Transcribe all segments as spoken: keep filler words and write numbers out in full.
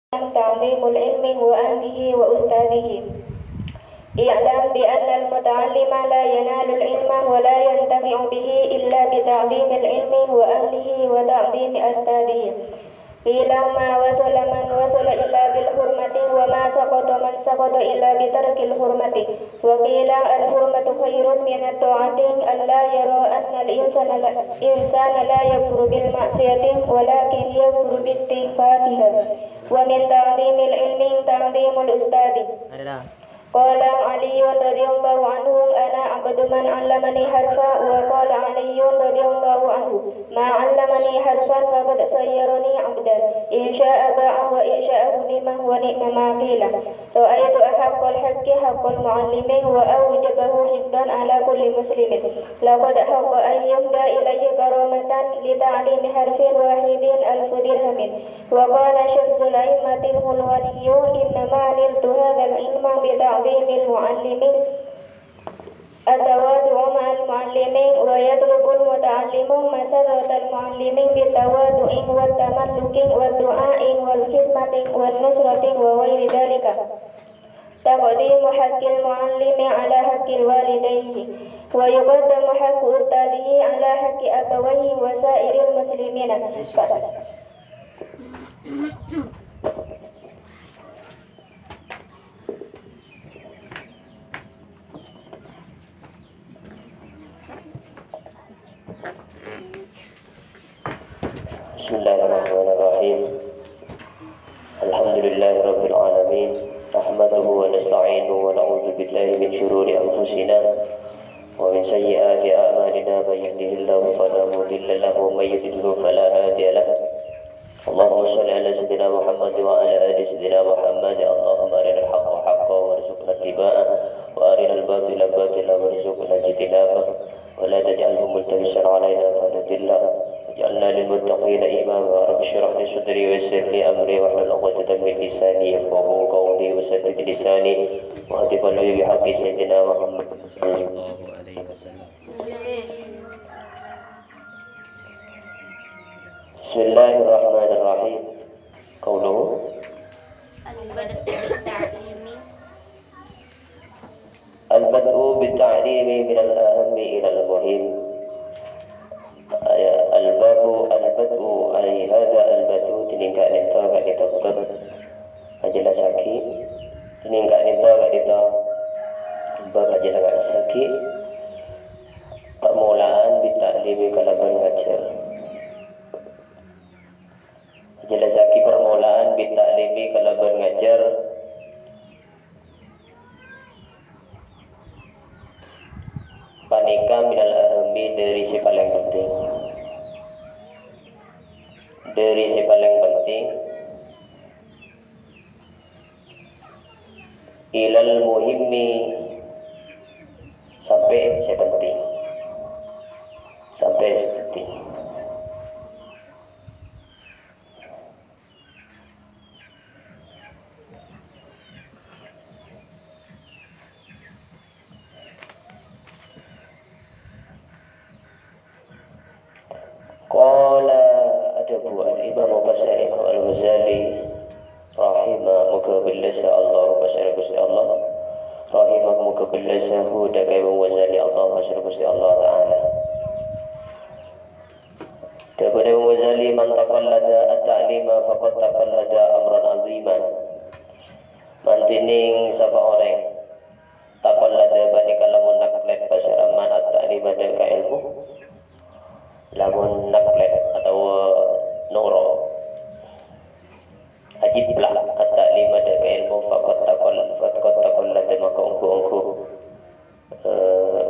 تعظيم العلم وأهله وأستاذه. اعلم بأن المتعلم لا ينال العلم ولا ينتفع به إلا بتعظيم العلم وأهله وتعظيم أستاذه. قيل: ما وصل من وصل إلا بالحرمة، وما سقط من سقط إلا بترك الحرمة. وقيل: الحرمة خير من الطاعة، ألا يرى أن الإنسان لا، إنسان لا يكفر بالمعصية، ولكن يكفر باستخفافها. ومن تعظيم العلم تعظيم الأستاذ. قال علي رضي الله عنه: أنا عبد من علمني حرفا. وقال علي رضي الله عنه: ما علمني حرفا فقد صيرني عبدا، إن شاء باع وإن شاء غنم، ونعم ما قيل. رأيت أحق الحق حق المعلم وأوجبه حفظا على كل مسلم. لقد حق أن يهدى إليه كرامة لتعليم حرف واحد ألف درهم. وقال شمس الأئمة الحلواني: إنما نلت هذا العلم بتعظيم المعلم، التواضع مع المعلم، ويطلب المتعلم مسرة المعلم بالتواضع والتملق والدعاء والخدمة والنصرة وغير ذلك. تقديم حق المعلم على حق والديه، ويقدم حق أستاذه على حق أبويه وسائر المسلمين. بسم الله الرحمن الرحيم. الحمد لله رب العالمين. نحمده ونستعينه ونعوذ بالله من شرور أنفسنا ومن سيئات أعمالنا. من يهده الله فلا مضل له ومن يضلل فلا هادي له. اللهم صل على سيدنا محمد وعلى آل سيدنا محمد. اللهم أرنا الحق حقا وارزقنا اتباعه، وأرنا الباطل باطلا وارزقنا اجتنابه، ولا تجعله ملتبسا علينا فنضل، واجعلنا للمتقين إماما. رب اشرح لي صدري ويسر لي أمري واحلل عقدة من لساني يفقهوا قولي، وسدد لساني واهد قلبي بحق سيدنا محمد. بسم الله الرحمن الرحيم. قوله: البدء بالتعليم. البدء بالتعليم من الأهم إلى المهم. Aya, al-babu, al-bad'u, ay hadha al-bad'u, dinèng ka'dinto, ka'dinto bab ajellassaghi. Dinèng ka'dinto, ka'dinto bab ajellassaghi parmolaan bit ta'limi kalabân ngajhâr. Ajellassaghi parmolaan bit ta'limi kalabân ngajhâr. Panèka minal ahammi, dhâri sè palèng penting. Dhâri sè palèng penting. Ilal muhimmi, sampè' sè penting. Sampè' sè penting. Qala, adhâbu Al-Imam Pasèra Imam Al-Ghazali rahimahullahu, moghâ bellâsa Allah, pasèra Ghustè Allah rahimah, moghâ bellâsa hu, dhâ' ka Imam Ghazali, Allah, pasèra Ghustè Allah Ta'ala. Dhâbuna Imam Ghazali, "Man taqallada at-ta'lima faqad taqallada amran 'aziman." Mantènèng sapa orèng taqallada, panèka lamon naklèt, pasèra man, at-ta'lima, dhâ' ka èlmo. Lamon naklèt otabâ noro', ajibla at-ta'lima, dhâ' ka èlmo, faqad taqal-, faqad taqallada, maka ongghu-ongghu, eh,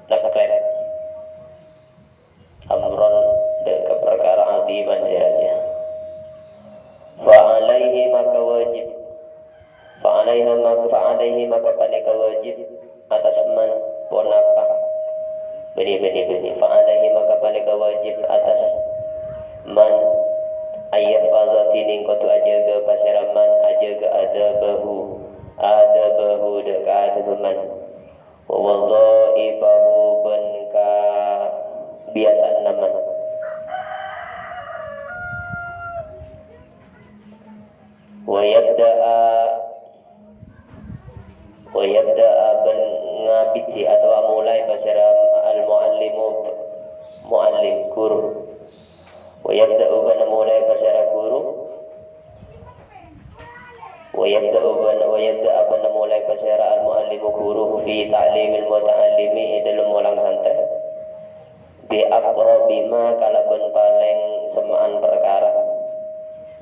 naklèt. Amron, dhâ' ka parkara 'aziman sè rajâ. Fa 'alaihi, maka wajib. Fa 'alaiha, maka, fa 'alaihi, maka panèka wajib atas man, ponapa? Bânnè, bânnè, bânnè. Fa 'alaihi, maka panèka wajib atas man, ayyahfaza, dhinèng kodhu ajâgâ, pasèra man, ajâgâ adabahu, adabahu, dhâ' ka adabhâ man. Wa wadhaifahu, bân kabiyasa'anna man. Wa yabda'a, wa yabda'a bân ngabidhi atabâ molaè pasèra al-mu'allimu, mu'allim, ghuru. Wa yabda'u bân molaè pasèra ghuru. Wa yabda'u bân, wa yabda'a bân molaè pasèra al-mu'allimu, ghuru, fi ta'limil muta'allimi, è dâlem molang santrè. Bi aqrabi ma, kalabân palèng semma'an parkara.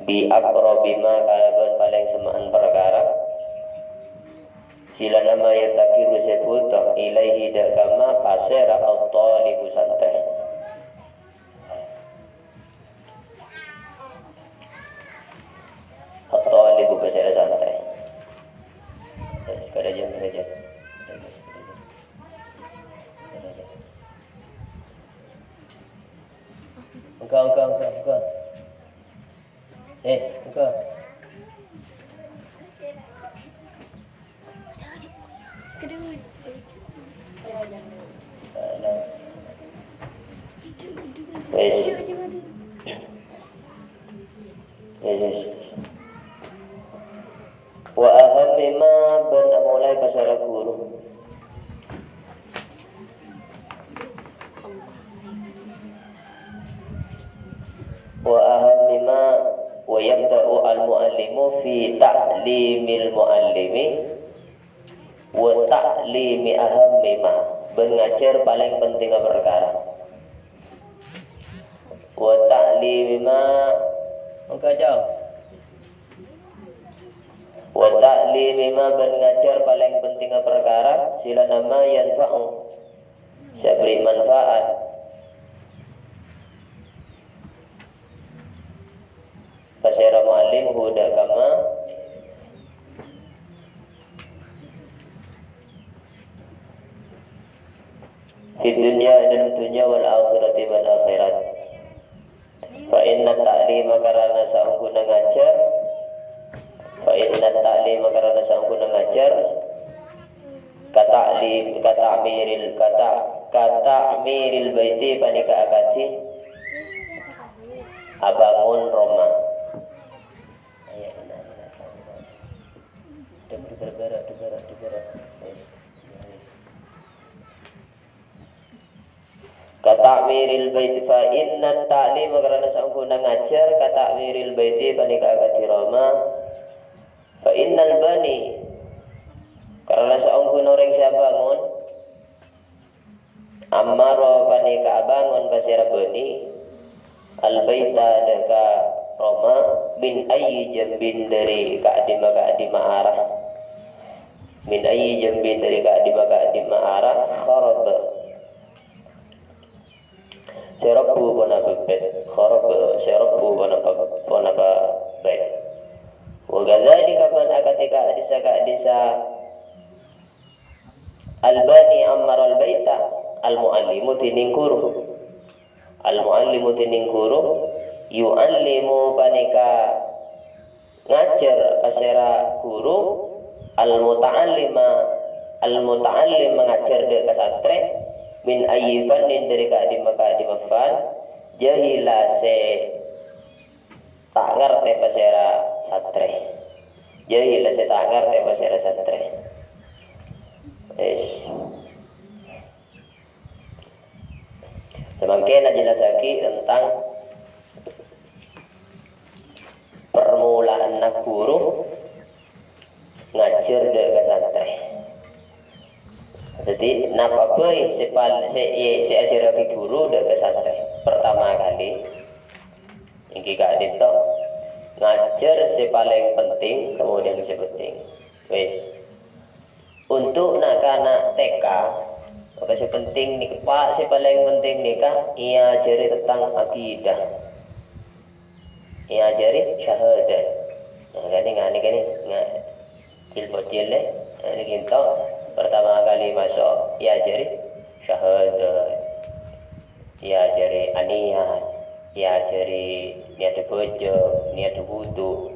Bi aqrabi ma, kalabân palèng semma'an parkara. Silana ma yaftaqiru sè bhuto, ilaihi dâ' ka ma pasèra at-thalibu santrè. At-thalibu pasèra santrè. Wes, kada jam, kada jam. Engko, engko, engko, engko. Eh, engko. Wes. Wes, wes, wes. Wa ahammi ma bân amolaè pasèra ghuru. Wa ahammi ma wa yabda'u al-mu'allimu fi ta'limil mu'allimi wa ta'limi ahammi ma, bân ngajhâr palèng pentingnga parkara. Wa ta'limi ma, mangkajâ. Wa ta'limi ma bân ngajhâr palèng pentingnga parkara, silana ma yanfa'u, sè aberri' manfaat. Pasèra mu'allim hu dâ' ka ma. Fid dunya, è dâlem dhunnya, wal akhirati, bân akhèrat. Fa inna ta'lima, karana saongghuna ngajhâr. Fa inna ta'lima, karana saongghuna ngajhâr. Ka ta'lim, ka ta'miril, ka ta-, ka ta'miril baiti panèka akadhi abângon roma. Ka ta'miril baiti, fa inna ta'lima, karana saongghuna ngajhâr, ka ta'miril baiti, panèka akadhi roma. Fa innal bani, karana saongghuna orèng sè abângon, ammara panèka abângon pasèra bâni, al-baita dâ' ka roma, min ayyi jambin dâri ka'dimma-ka'dimma ara. Min ayyi jambin dâri ka'dimma-ka'dimma ara, kharaba. Sè rabbhu ponapa bâit, kharaba, sè rabbhu ponapa, ponapa bâit. Wa kadzalika bân akadhi ka'dissa-ka'dissa al-bani ammaral baita, al-mu'allimu dhinèng ghuru. Al-mu'allimu dhinèng ghuru, yu'allimu panèka ngajhâr pasèra ghuru, al-muta'allima, al-muta'allim ngajhâr dâ' ka santrè, min ayyi fannin dâri ka'dimma-ka'dimma fan, jahila sè ta' ngartè pasèra santrè. Jahila sè ta' ngartè pasèra santrè. Wis. Samangkèn ajelassaghi tentang permulaanna ghuru ngajhâr dâ' ka santrè. Dhâddhi, napa bhâi sè pal-, sè, sè èajhârraghi ghuru dâ' ka santrè? Pertama kali, èngghi ka'dinto, ngajhâr sè palèng penting, kemudian sè penting. Wis. Untuk na'-kana' T K, maka sè penting nèka, pa-, sè palèng penting nèka èajhâri tentang akidah. Èajhâri syahadat. Nah, kani, kani, kani, nga-, cil-bocil, eh, nèka ènto pertama kali maso' èajhâri syahadat. Èajhâri aniyat, èajhâri niyat bhâjâng, niyat wudu.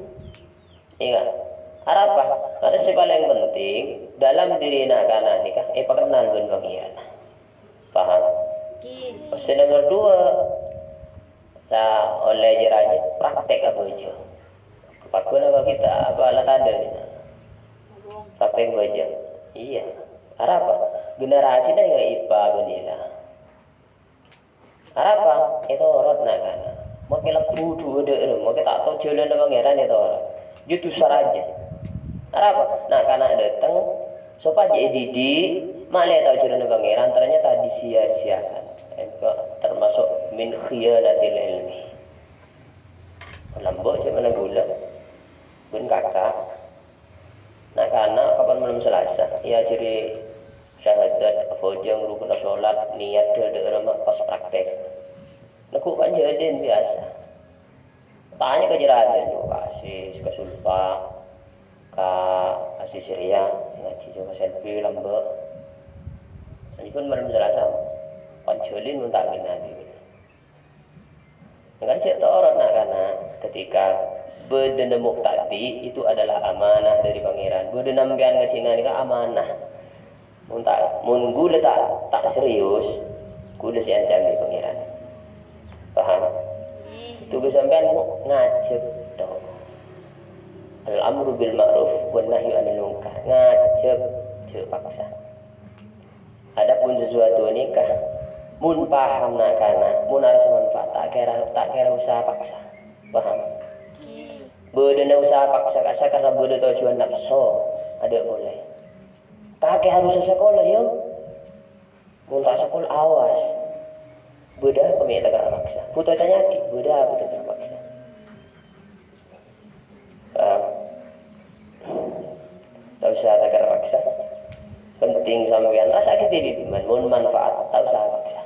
Iyâ. Arapa? Karena sè palèng penting, dalam diri na'-kana' nèka èpakennal bân Pangèran. Paham? Oke. Sè nomor dua, la ollè jâ-rajâ praktèk abhâjâng. Paghun apa kita? Apa la tadâ'? Rapèng bâjâ. Iyâ. Arapa? Generasina ya ipa bân ila. Arapa? Ètorot na'-kana'. Makè lebbhu dhuwâ dhâ'âr, makè ta' tao jhâlânna Pangèran ètorot. Jhâ' dhusa rajâ. Arapa? Na'-kana' dâteng, sopajâ èdidik, ma' lè tao jhâlânna Pangèran, ternyata disia-siakan. Engko' termasuk min khiyanatil ilmi. Lambâ' jhâ' mènta ghulâ. Bân kaka'. Na'-kana' kapan malem Salasa, èajhâri syahadat, abhâjâng, rukunna sholat, niyat dhâ-, dhâ'âr ma' pas praktèk. Neggu' panjhâlin biyasa. Tanya ka jârâjâ, ka Asis, ka Sulfa, ka Asis Ria, ngajhi jhâ' ka Selbi lambâ'. Nèko malem Salasa, panjhâlin mon ta' ghenna bi'. Kan sè torot na'-kana', ketika bâdâna muqtadi itu adalah amanah dari Pangèran. Bâdâna sampèyan ngajhi nganèka amanah. Mon ta', mon ghulâ ta', ta' serius, ghulâ sè èancamè Pangèran. Paham? Tugas sampèyan mu ngajhâk tok. Al-amru bil ma'ruf wan nahyu 'anil munkar. Ngajhâk, jhâ' paksa. Adapun sesuatu nèka, mon paham na'-kana', mon arassa manfaat, ta' kèra, ta' kèra usaha paksa. Paham? Bâdâna usaha paksa, ka'sa karena bâdâ tojuan nafsu, adâ' polè. Kakè harus sakola, yâ. Mon ta' sakola, awas. Bâdâ apa mè' ta' kèra paksa? Butuh tanya'aghi, bâdâ apa ta' kèra paksa? Paham? Ta' usaha ta' kèra paksa. Penting sampèyan rassa ghi' dhibi', mon manfaat, ta' usaha paksa.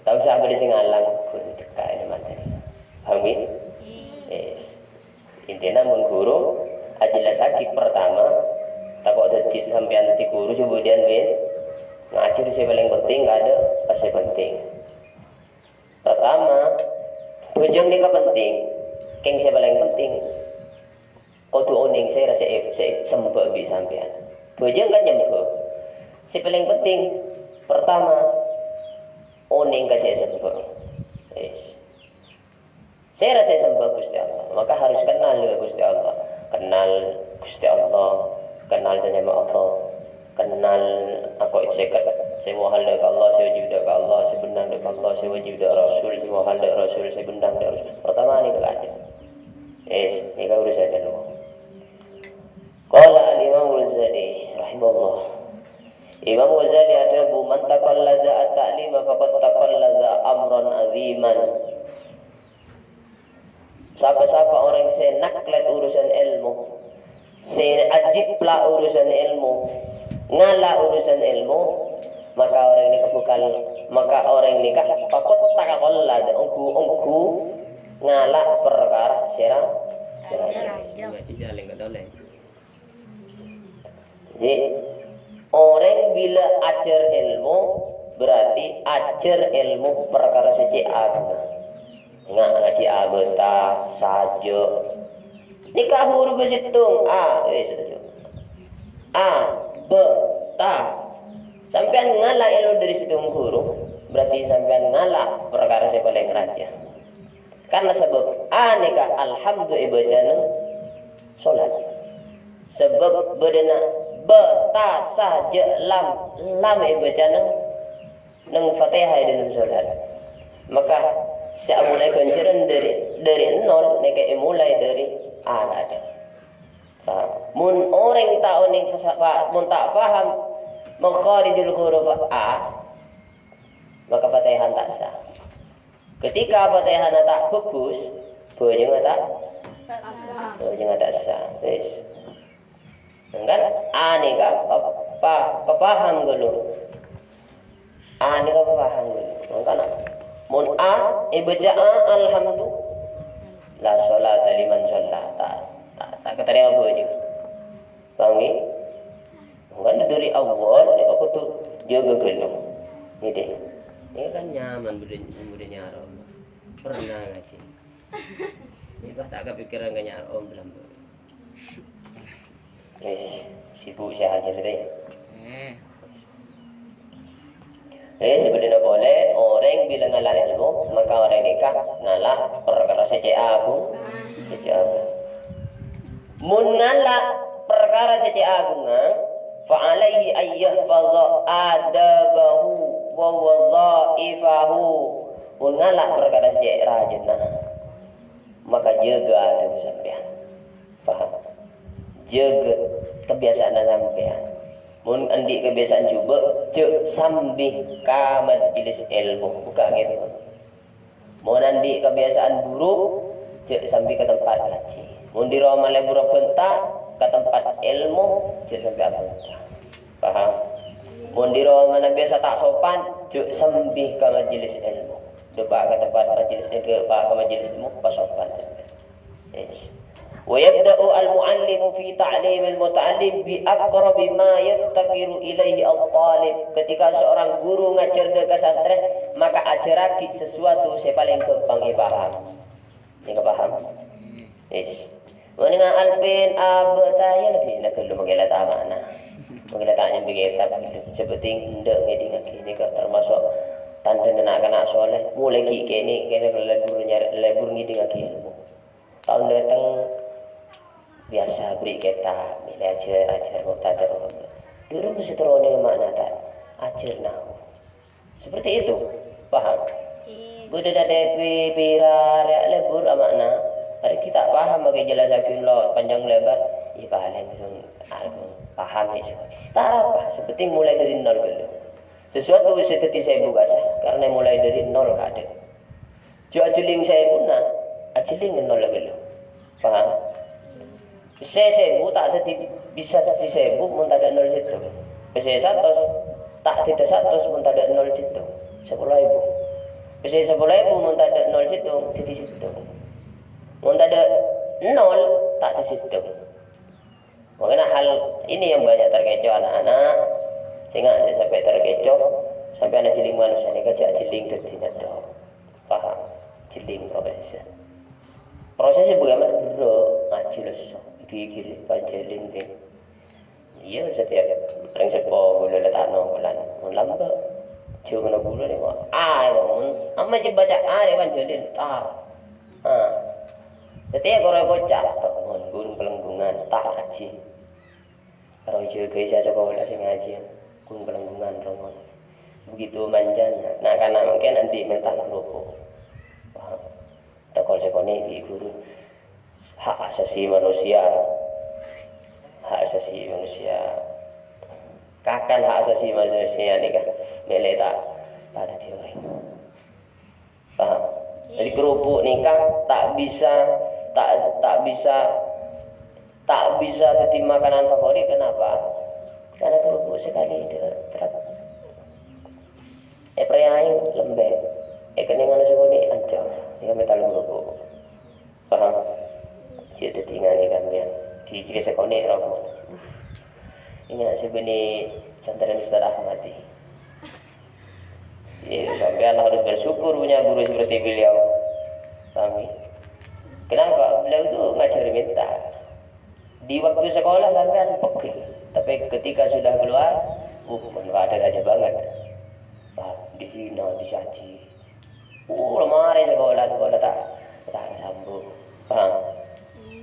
Ta' usaha bâdâ sè ngalang, ghun cekka' è materi. Paham, ghi? Yes. Intina mon ghuru, ajellasaghi pertama, tako' dhâddhi sampèyan dhâddhi ghuru, coba dhiyân, Win. Ngajhâr sè palèng penting, kadâ' pas sè penting. Pertama, bhâjâng nèka penting. Kèng sè palèng penting, kodhu onèng sèra sè, sè sembhâ bi' sampèyan. Bhâjâng kan nyembhâ. Sè palèng penting, pertama, onèng ka sè èsembhâ. Yes. Sèra sè èsembhâ Ghustè Allah. Maka harus kennal ka Ghustè Allah. Kennal Ghustè Allah. Kennal sè nyama Allah. Kennal ako'è sèket, sè mohal dâ' ka Allah, sè wajib dâ' ka Allah, sè bhendhâng dâ' ka Allah, sè wajib dâ' Rasul, sè mohal dâ' Rasul, sè bhendhâng dâ' Rasul. Pertama nèka kadâ'. Yes, nèka urusan ilmu. Qala Al-Imam Ghazali rahimahullah. Imam Ghazali adhâbu, "Man taqallada at-ta'lima faqad taqallada amran aziman." Sapa-sapa orèng sè naklèt urusan èlmo, sè ajipla urusan èlmo, ngala' urusan èlmo, maka orèng nèka bhâkal, maka orèng nèka faqad taqallada, ongghu-ongghu ngala' parkara sè ra-, sè rajâ. Jhi, orèng bilâ ajhâr èlmo, berarti ajhâr èlmo parkara sè cè' aghungnga. Nga-, ngajhi abâta, sajâ. Nèka huruf sèttong, a, eh, sajâ. A, bâ, ta. Sampèyan ngala' èlmo dâri sèttong ghuru, berarti sampèyan ngala' parkara sè palèng rajâ. Karena sabâb a nèka alhamdu èbâca neng solat. Sabâb bâdâna bâ, ta, sa, jâ, lam, lam èbâca neng, neng Fatihah è dâlem solat. Maka sè amolaè ghânjhârân dâri, dâri nol nèka èmolaè dâri a kadâ'. Paham? Mon orèng ta' onèng fa-, fa-, mon ta' paham makharijul huruf a, maka Fatihah ta' sah. Ketika Fatihahna ta' bhâghus, bhâjângnga ta', bhâjângnga ta' sah. Wis. Kan? A nèka pa-, pa-, papaham ghâllu. A nèka papaham ghâllu. Mangkana, mon a èbâca a, alhamdu, la sholata liman sholla. Ta', ta', ta' katarèma bhâjâng. Paham, ghi? Kan dâri awal nèka kodhu jâgâ ghâllu. Gitu. Ini kan nyaman budi, budi nyaro. Pernah ngajhi. Ini pas ta' kapikiran ka nyaro, belum. Wis, sibuk sè hajâr tè. Eh. Eh, sabellunna polè, orèng bilâ ngala' èlmo, maka orèng nèka ngala' parkara sè cè' aghung. Sè cè' agung. Mon ngala' parkara sè cè' agungnga, fa alaihi an yahfaza adabahu wa wadhaifahu. Mon ngala' parkara sè cè' rajâna, maka jâgâ adab sampèyan. Paham? Jâgâ kabiyasa'anna sampèyan. Mon andi' kabiyasa'an jhubâ', jhâ' sambi ka majelis èlmo. Buka gitu. Mon andi' kabiyasa'an buru, jhâ' sambi ka tempat ngajhi. Mon dhi roma lebur abhânta ka tempat èlmo, jhâ' sambi abhânta. Paham? Mon dhi romana biyasa ta' sopan, jhâ' sambi ka majelis èlmo. Dâpa' ka tempat majelis èlmo, dâpa' ka majelis èlmo, pas sopan sambi. Yes. Wa yabda'u al-mu'allimu fi ta'limil muta'allim bi aqrabi ma yaftaqiru ilaihi at-talib. Ketika seorang guru ngajar ka santrè, maka ajarragi sesuatu sè palèng ghâmpang èpaham. Nèka paham? Yes. Mendingan Alvin abâ' tayang di nèka lu mangkèla ta' ma'na. Mangkèla ta' nyambi kitab lu. Sè penting endâ' ngèdingngaghi nèka termasuk tandhâna na'-kana' soleh. Molaè ghi' kènè', kènè' lebur nyarè, lebur ngèdingngaghi èlmo. Taon dâteng biyasa bherri' kitab, mèlè ajhâr-ajhâr mubtada'. Dulu mesti terone ma'na ta' ajhâr nahwu. Seperti itu. Paham? Bâdâ dâdâ pi-, pira arè lebur ama'na. Arè ghi' ta' paham, mangkè jelassaghi lo' panjang lebar. Iyâ palèng durung arè paham ya. Ta' arapa, sè penting mulai dari nol ghâllu. Sesuatu sè dhâddhi sèbu kasa, karena mulai dari nol kaadâ'. Jhâ' ajhelling sèbuna, ajhelling nol ghâllu. Paham? Pèssè sèbu ta' dhâddhi, bisa dhâddhi sèbu mon tadâ' nol sèttong. Pèssè satos ta' dhâddhi satos mon tadâ' nol sèttong. Sapolo èbu. Pèssè sapolo èbu mon tadâ' nol sèttong, dhâddhi sèttong. Mon tadâ' nol, ta' dhâddhi sèttong. Makanya hal ini yang banyak terkecoh anak-anak. Sènga' jhâ' sampè' terkecoh, sampè' ana' ajhelling manossa nèka jhâ' ajhelling dhâddhina dok. Paham? Ajhelling prosesnya. Prosesnya bagaimana, Bro? Ngajhi lesso, gigil, panjhâlin, Bro. Iyâ, setiap rèng seppo ghulâ la ta' nongkolan. Mon lambâ'. Jhâ' mènta ghulâ nèko. Ah, mon amma jhâ' baca ah, rè panjhâlin. Tar. Ah. Setiap karo koca', rongon, ghun, pelenggungan, ta' ngajhi. Karo jâgâi sè sakola sè ngajhi, ghun, pelenggungan, rongon. Begitu manjâna, na'-kana' mangkèn andi' mental kerupuk. Paham? Tokol sè konè' bi' ghuru. Hak asasi manusia. Hak asasi manusia. Kakan hak asasi manusia nèka mèlè ta', ta' dhâddhi orèng. Paham? Jadi kerupuk nèka ta' bisa, ta', ta' bisa, ta' bisa dhâddhi makanan favorit. Kenapa? Karena kerupuk sekali ter-, ter-, èprèyaè lembek. Èkennengngan sè konè' ancam. Nèka mental kerupuk. Paham? Jhâ' dhâddhi nganè sampèyan. Gigil sè konè' romo. Ingat sè bânnè santrèna Ustaz Ahmad. Ya, sampèyan harus bersyukur punya guru seperti beliau. Paham ya? Kenapa? Beliau itu ngajar mental. Di waktu sekolah sampèyan pegel, tapi ketika sudah keluar, uh, manfaatnya raja banget. Wah, dihina, dicaci. Uh, lemari sekolah, sekolah ta', ta' kasambung. Paham?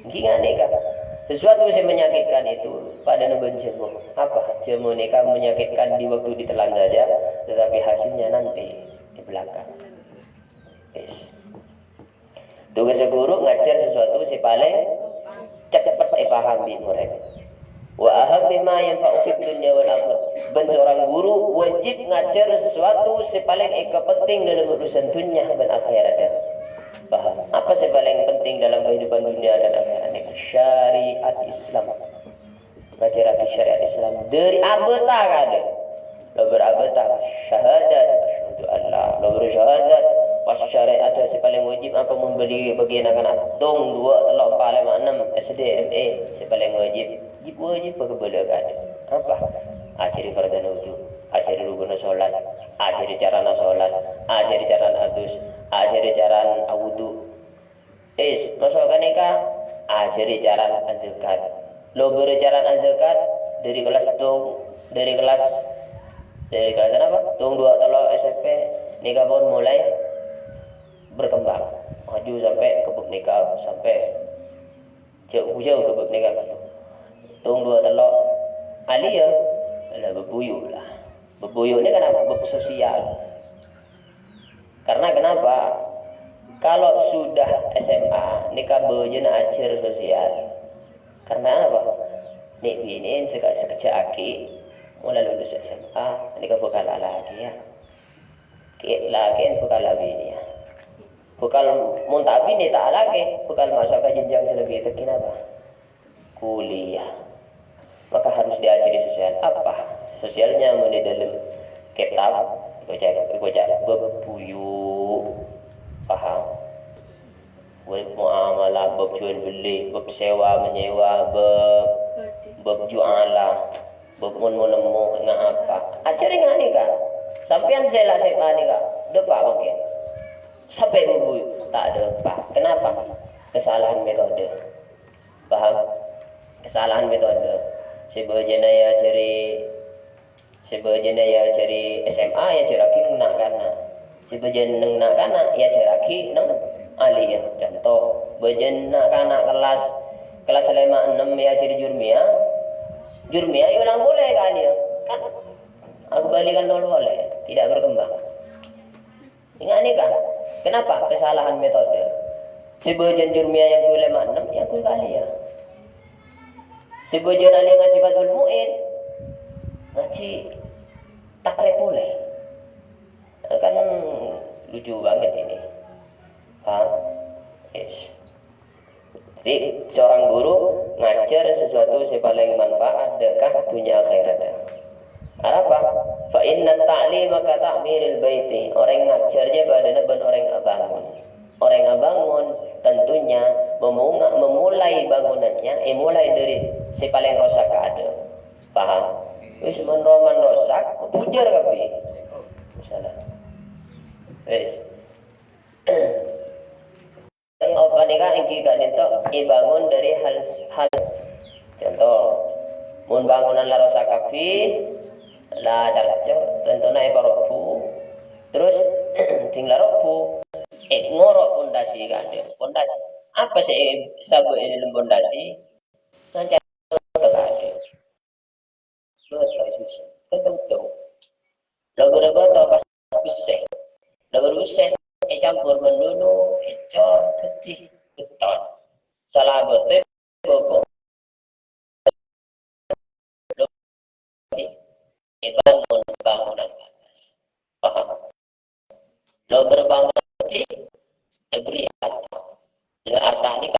Ghi nganè ka. Sesuatu yang menyakitkan itu padâna bân jhâmo. Apa? Jhâmo nèka menyakitkan di waktu ditelan saja, tetapi hasilnya nanti di belakang. Yes. Tugas guru ngajar sesuatu sè palèng cepet èpaham bi' morèd. Wa ahammi ma yanfa'u fid dunya wal akhirah. Bân seorang guru wajib ngajar sesuatu sè palèng èkapenting dalam urusan dunya bân akhèrat. Paham? Apa sè palèng penting dalam kehidupan dunia dan akhirat nèka? Syariat Islam. Ngajhârraghi syariat Islam dâri abâta kaadâ'. Lobâr abâta, syahadat, asyhadu an la, lobâr syahadat, pas syariat sè palèng wajib apa membeli bagi anak-anak? Tong, duwâ', tello', empa', lèma', ennem, S D, M E, sè palèng wajib. Wajib, wajib pagabâlâ kaadâ'. Apa? Ajhâri fardhuna wudu, ajhâri rukunna sholat, ajhâri carana sholat, ajhâri carana adus, ajhâri carana awudu. Is, maso' ka nèka, ajhâri carana azakat. Lobâr carana azakat dâri kelas tong, dâri kelas, dâri kelas apa? Tong duwâ' tello' S M P, nèka pon mulai berkembang. Maju sampè' ka bâb nèka, sampè' Jhâ'-bujhâ' ka bab nèka kan. Tong duwâ' tello'. Aliyah, la bab buyu' la. Bab buyu' nèka kan bab sosial. Karena kenapa? Kalau sudah S M A, nèka bâjâna ajhâr sosial. Karena apa? Nè' binè'en saka-, sakejjhâ' aghi', mula lulus S M A, nèka bhâkal alakè, ya. Kè-, lakè'en bhâkal abinèya. Bhâkal mon ta' abinè ta' alakè, bhâkal maso' ka jenjang sè lebbi tèngghi napa? Kuliah. Maka harus diajari sosial. Apa? Sosialnya mon è dâlem kètab, èkoca', èkoca' bab buyu'. Paham? Bab muamalah, bab jual beli, bab sewa menyewa, bab, bab ju'ala, bab mon mau nemmo nga apa. Ajhâri nga nèka. Sampèyan sè la S M A nèka, dâpa' mangkèn. Sampè' bab buyu', ta' dâpa'. Kenapa? Kesalahan metode. Paham? Kesalahan metode. Sè bâjâna èajhâri, sè bâjâna èajhâri S M A, èajhârraghi neng na'-kana'. Sè bâjâna neng na'-kana', èajhârraghi neng aliyah. Conto, bâjâna na'-kana' kellas, kellas lèma' ennem èajhâri Jurumiyah, Jurumiyah èolang polè ka aliyah. Kan, kembalikan nol polè, tidak berkembang. Ingat nèka, kenapa? Kesalahan metode. Sè bâjâna Jurumiyah èangghuy lèma' ennem, èangghuy ka aliyah. Sè bâjâna aliyah ngajhi Fathul Mu'in, ngajhi takrib polè. Kan lucu banget ini. Paham? Yes. Jadi, seorang guru ngajhâr sesuatu sè palèng manfaat dâ' ka dhunnya akhèrat. Arapa? Fa inna ta'lima ka ta'miril baiti. Orèng ngajhâr jâ padâna bân orèng abângon. Orèng abângon tentunya memunga-, memulai bangunannya, eh, mulai dari sè palèng rosak ka adâ'. Paham? Wis, mon roman rosak, bujâr kabbhi. Misalnya. Wis. Teng apa nèka èngghi ka'dinto èbângon dâri hal, hal. Conto, mon bângonan la rosak kabbhi, la carcor, tantona èparobbu. Terros, dhing la robbu, è, ngoro' pondasi ka'dinto. Pondasi. Apa sè è-, sabâ' è dâlem pondasi? Nganca ka'dinto. Bâto, Yus. Kan tong-tong. Logor bâto pas bessè. Logor bessè ècampor bân lolo, ècor, dhâddhi beton. Sala bâto boko. Èbângon bângonan atas. Paham? Logor bângonan dhâddhi èbherri' arta. Lha arta nèka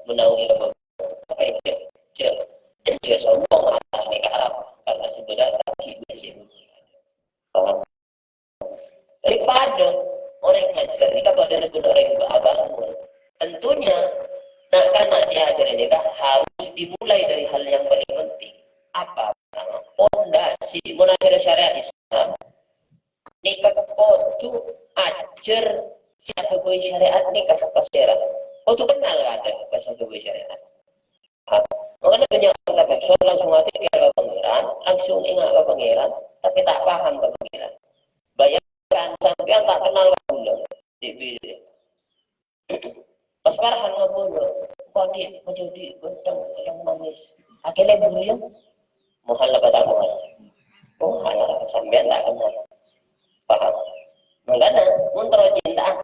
menawi apa? Apa jâ-, jâ-, jâ sombong arta nèka arapa? Karena sè bâdâ tadi bâdâ sè. Paham? Dâripadâ orèng ngajhâr nèka padâna bân orèng abângon. Tentunya, na'-kana' sè èajhâri nèka harus dimulai dari hal yang paling penting. Apa? Pertama, pondasi. Mon ajhâr syariat Islam, nèka kodhu ajhâr sè aghâbây syariat nèka pasèra. Kodhu kennal ka adâ' ka sè aghâbây syariat. Mangkana bânnya' orèng tapèksa langsung atèkèr ka Pangèran, langsung enga' ka Pangèran, tapè ta' paham ka Pangèran. Bayangkan, sampèyan ta' kennal ka bulâ, dhi'-bhidhi'. Pas parahan ngobrol, "Kok, Dik, bâjâ Dik, ganteng, elèng manis. Akèlè buru, yâ?" Mohon la kata mohon. Mohon la, sampèyan ta' kennal. Paham? Mangkana, mon terro cinta,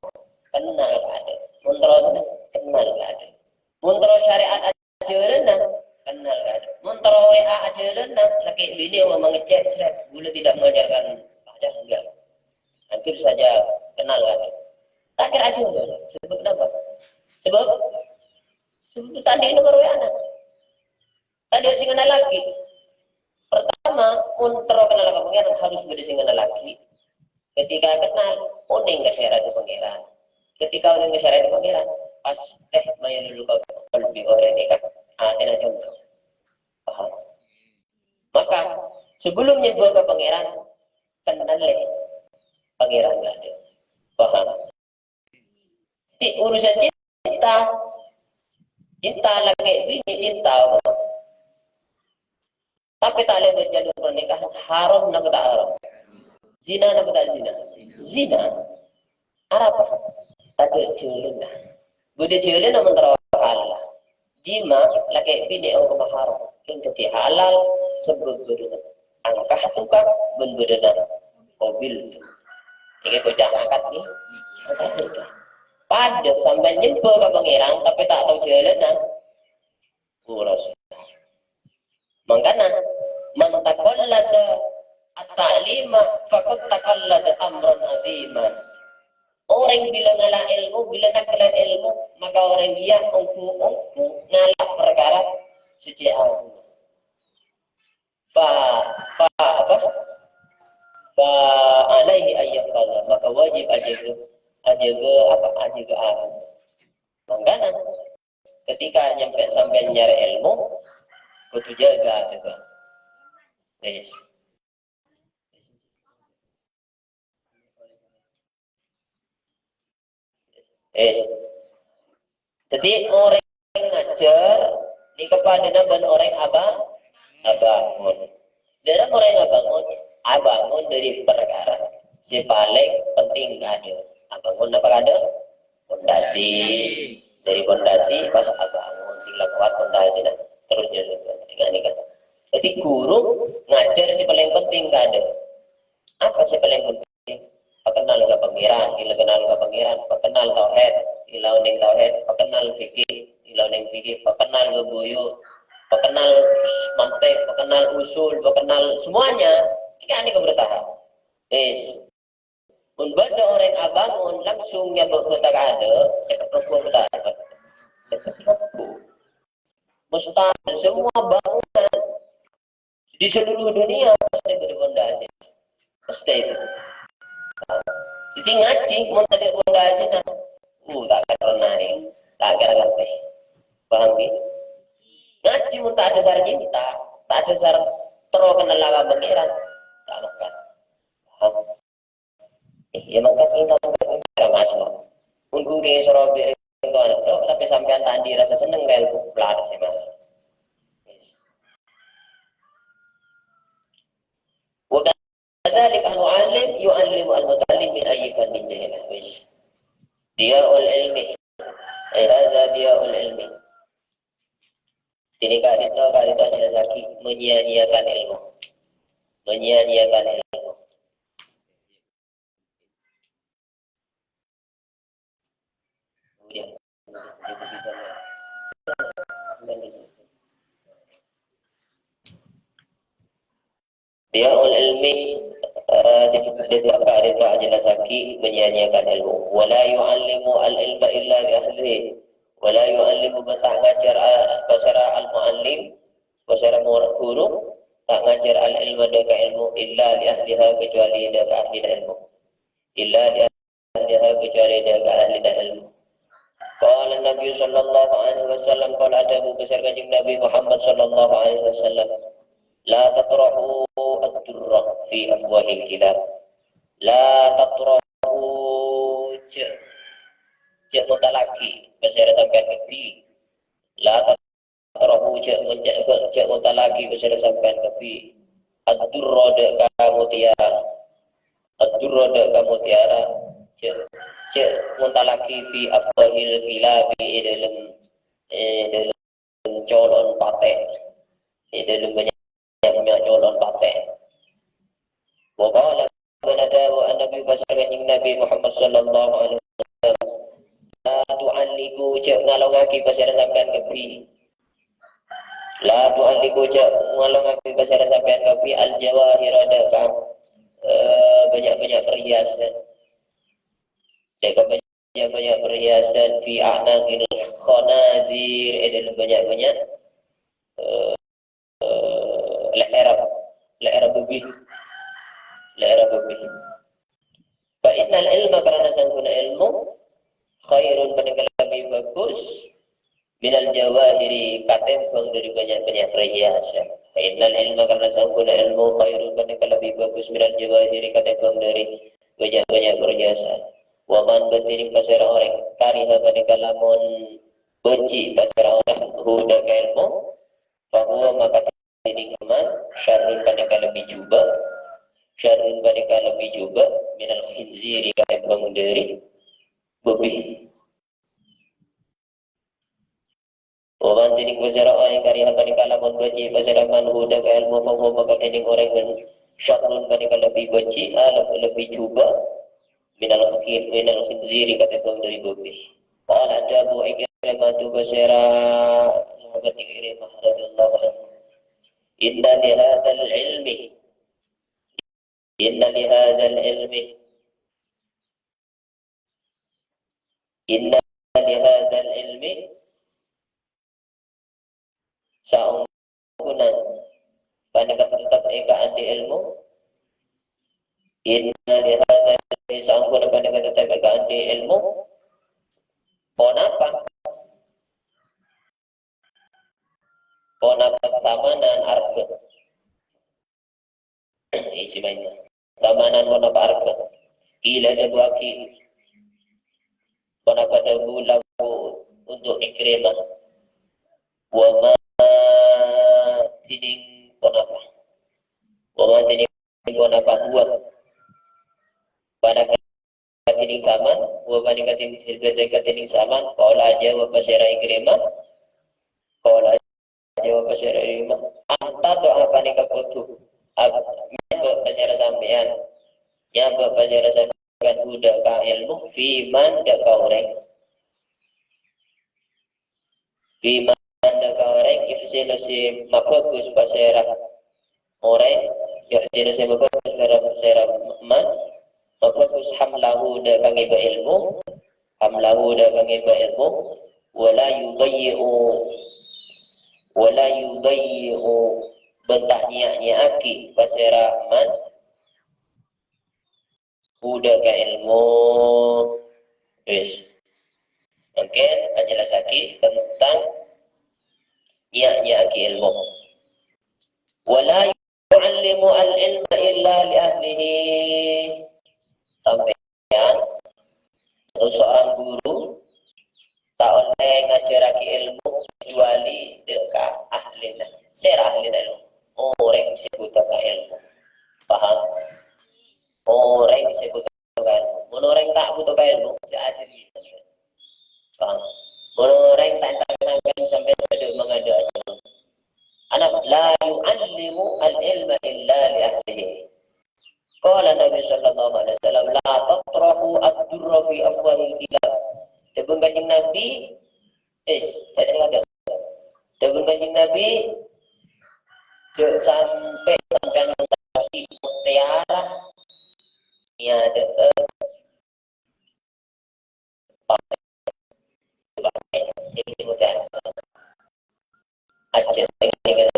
kennal ka adâ'. Mon terro seneng, kennal ka adâ'. Mon terro syariat ajhârânna, kennal ka adâ'. Mon terro W A ajhârânna, lakè' binè' omama ngechat, sret, bulâ tidak mengajarkan pacar, enggak. Hampir saja kennal ka adâ'. Ta' kèra ajhârân. Sabâb napa? Sabâb, sabâb ta' andi' nomor W A-na. Ta' andi' sè ngennallaghi. Pertama, mon terro kennal ka Pangèran, harus bâdâ sè ngennallaghi. Ketika kennal, onèng ka sè èraddhu Pangèran. Ketika onèng ka sè èraddhu Pangèran, pas, eh, mayu lulu ka qalbi orèng nèka, atèna condong. Paham? Maka, sebelum nyembâ ka Pangèran, kennal lè Pangèran ka'dinto. Paham? Di urusan cinta, cinta lakè' binè' cinta, apa? Tapè ta' lèbât jalur pernikahan, haram napa ta' haram? Zina napa ta' zina? Zina. Arapa? Tadâ' jhâlânna. Bâdâ jhâlânna mon terro halal. Jima' lakè' binè' hokomma haram, kèng dhâddhi halal sabâb bâdâna angka duka bân bâdâna qabiltu. Nèka bâca akad nèka. Akad nèka. Padâ sampèyan nyembâ ka Pangèran, tapè ta' tao jhâlânna. Uros. Mangkana, "Man taqallada at-ta'lima faqad taqallada amran 'azima." Orèng bilâ ngala' èlmo, bilâ nakelan èlmo, maka orèng ghiyâ ongghu-ongghu ngala' parkara sè cè' agung. Fa, fa, apa? Fa alaihi an yahfaza, maka wajib ajâgâ, ajâgâ apa? Ajâgâ agung. Mangkana, ketika nyampe sampèyan nyarè èlmo, kodhu jâgâ, jâgâ. Yes. Yes. Dhâddhi orèng ngajhâr nèka padâna bân orèng aba-, abângon. Dhârâmma orèng abângon, abângon dâri parkara sè palèng penting kaadâ'. Abângon napa kaadâ'? Pondasi. Dâri pondasi pas abângon, sè la kowat pondasina, terros nyusun. Nèka, nèka. Dhâddhi ghuru ngajhâr sè palèng penting kaadâ'. Apa sè palèng penting? Pakennal ka Pangèran, ila kennal ka Pangèran, pakennal tauhid, ila onèng tauhid, pakennal fikih, ila onèng fikih, pakennal ka buyu, pakennal mantik, pakennal usul, pakennal semuanya. Ini kan ini keberkahan. Wis. Mun bâdâ orèng abângon, langsung nyabâ' bhâta kaadâ', cèkep robbhu bhâta. Mustahil, semua bangunan di seluruh dunia pasti bâdâ pondasi. Pasti itu. Jadi ngajhi, mon tadâ' pondasina, uh, ta' kèra naè, ta' kèra ngartè. Paham, ghi? Ngajhi mon ta' adhâsar cinta, ta' adhâsar terro kennal ka Pangèran, ta' mangkat. Paham? Eh, ya mangkat kita mangkat ini ora masalah. Mun ghun kè soro bi' rèng towana tok, tapè sampèyan ta' andi' rasa seneng kaya pelat sih, Mas. Wa kadzalika al-muallim yu'allimu al-muta'allim min ayyi fannin jahilah. Wis. Diya'ul ilmi. Eh, hadza diya'ul ilmi. Ini ka'dinto, ka'dinto jelasaghi menyia-nyiakan ilmu. Menyia-nyiakan ilmu. Diya'ul ilmi, eh, jadi, jadi, jadi, jelasaghi menyia-nyiakan ilmu. Wa la yu'allimu al-ilma illa li ahlihi. Wa la yu'allimu, bân ta' ngajhâr, ah, pasèra al-muallim, pasèra mor-, ghuru, ta' ngajhâr al-ilma dâ' ka ilmu, illa li ahliha, kecuali dâ' ka ahlina ilmu. Illa li ahliha, kecuali dâ' ka ahlina ilmu. Qala Nabi sallallahu alaihi wasallam, qala adhâbu pasèra Kanjeng Nabi Muhammad sallallahu alaihi wasallam, "La tatrahu ad-durra fi afwahil kilab." La tatrahu, jhâ', jhâ' ngontallaghi pasèra sampèyan kabbhi. La tatrahu, jhâ' ngonca-, jhâ', jhâ' ngontallaghi pasèra sampèyan kabbhi. Ad-durra dâ' ka mutiara. Ad-durra dâ' ka mutiara. Jhâ', jhâ' ngontallaghi fi afwahil kilabi, è dâlem, è dâlem colo'na patè'. È dâlem bânnya', bânnya' colo'na patè'. Wa qala, bân adhâbu Nabi, pasèra Kanjeng Nabi Muhammad sallallahu alaihi wasallam, "La tu'alliqu, jhâ' ngalongaghi pasèra sampèyan kabbhi." La tu'alliqu, jhâ' ngalongaghi pasèra sampèyan kabbhi, al-jawahira dâ' ka, eh, bânnya'-bânnya' perhiasan. Dâ' ka bânnya'-bânnya' perhiasan fi a'naqil khanazir, è dâlem bânnya'-bânnya', eh, eh, lè'èrra, lè'èrra bâbi. Lè'èrra bâbi. Fa innal ilma, karana sangghuna ilmu, khairun, panèka lebbi bhâghus, minal jawahiri, katèmbhâng dâri bânnya'-bânnya' perhiasan. Fa innal ilma, karana sangghuna ilmu, khairun, panèka lebbi bhâghus, minal jawahiri, katèmbhâng dâri bânnya'-bânnya' perhiasan. Wa man, bâdhi nèng pasèra orèng, kariha, panèka lamon bânci pasèra orèng, hu, dâ' ka ilmu, fa huwa, maka dhinèng man, syarrun, panèka lebbi jhubâ', syarrun, panèka lebbi jhubâ', minal khinziri, katèmbhâng dâri bâbi. Wa man, dhinèng pasèra orèng, kariha, panèka lamon bâji' pasèra man hu dâ' ka èlmo, fa huwa, maka dhinèng orèng ghân syarrun, panèka lebbi bâji', a, leb-, lebbi jhubâ', minal khin-, minal khinziri, katèmbhâng dâri bâbi. Qala, dhâbu Ikrimah, tu pasèra sahabat Ikrimah radhiyallahu anhu, "Inna li hadzal ilmi, inna li hadzal ilmi, inna li hadzal ilmi, saongghuna panèka teptep è kaanḍi' èlmo, inna li hadzal ilmi, saongghuna panèka teptep è kaanḍi' èlmo, ponapa?" Ponapa samanan arghâ? Isi mainnya. Samanan ponapa arghâ? Qila, dhâbuwaghi, ponapa dhâbu lahu untuk Ikrimah? Wa ma, dhinèng ponapa? Wa ma, dhinèng ponapa huwa? Panèka dhinèng saman, wa panèka dhin-, dhinèng saman, qala, ajâwâb pasèra Ikrimah, qala, ajâwâb pasèra Ikrimah, anta, to, panèka kodhu, ab-, nyabâ' pasèra sampèyan, nyabâ' pasèra sampèyan hu dâ' ka èlmo, fi man, dâ' ka orèng. Fi man, dâ' ka orèng, yuhsinu, sè mabhâghus pasèra orèng, yuhsinu, sè mabhâghus pasèra, pasèra man, mabhâghus hamlahu, dâ' ka ngèbâ èlmo, hamlahu, dâ' ka ngèbâ èlmo, wa la yudayyi'u, wa la yudayyi'u, bân ta' nyèya-nyèya'aghi pasèra man, hu dâ' ka èlmo. Wis. Mangkèn ajelasaghi tentang nyèya-nyèya'aghi èlmo. Wa la yu'allimu al-ilma illa li ahlihi. Sampèyan, seorang guru ta' ollè ngajhârraghi èlmo kecuali dâ' ka ahlina. Sèra ahlina èlmo? Orèng sè bhuto ka èlmo. Paham? Orèng sè bhuto ka èlmo. Mon orèng ta' bhuto ka èlmo, jhâ' ajhâri. Paham? Mon orèng ta' entar sampèyan, sampèyan padâ mangadâ' ajhâr. Ana la yu'allimu al-ilma illa li ahlihi. Qala Nabi sallallahu alaihi wasallam, "La tatrahu ad-durra fi afwahil kilab." Dhâbuna Kanjeng Nabi, is, dhâbuna Kanjeng Nabi, jhâ' sampè' sampèyan ngangghuy mutiara, nyadhâ'â Ajjhâ' èngèng.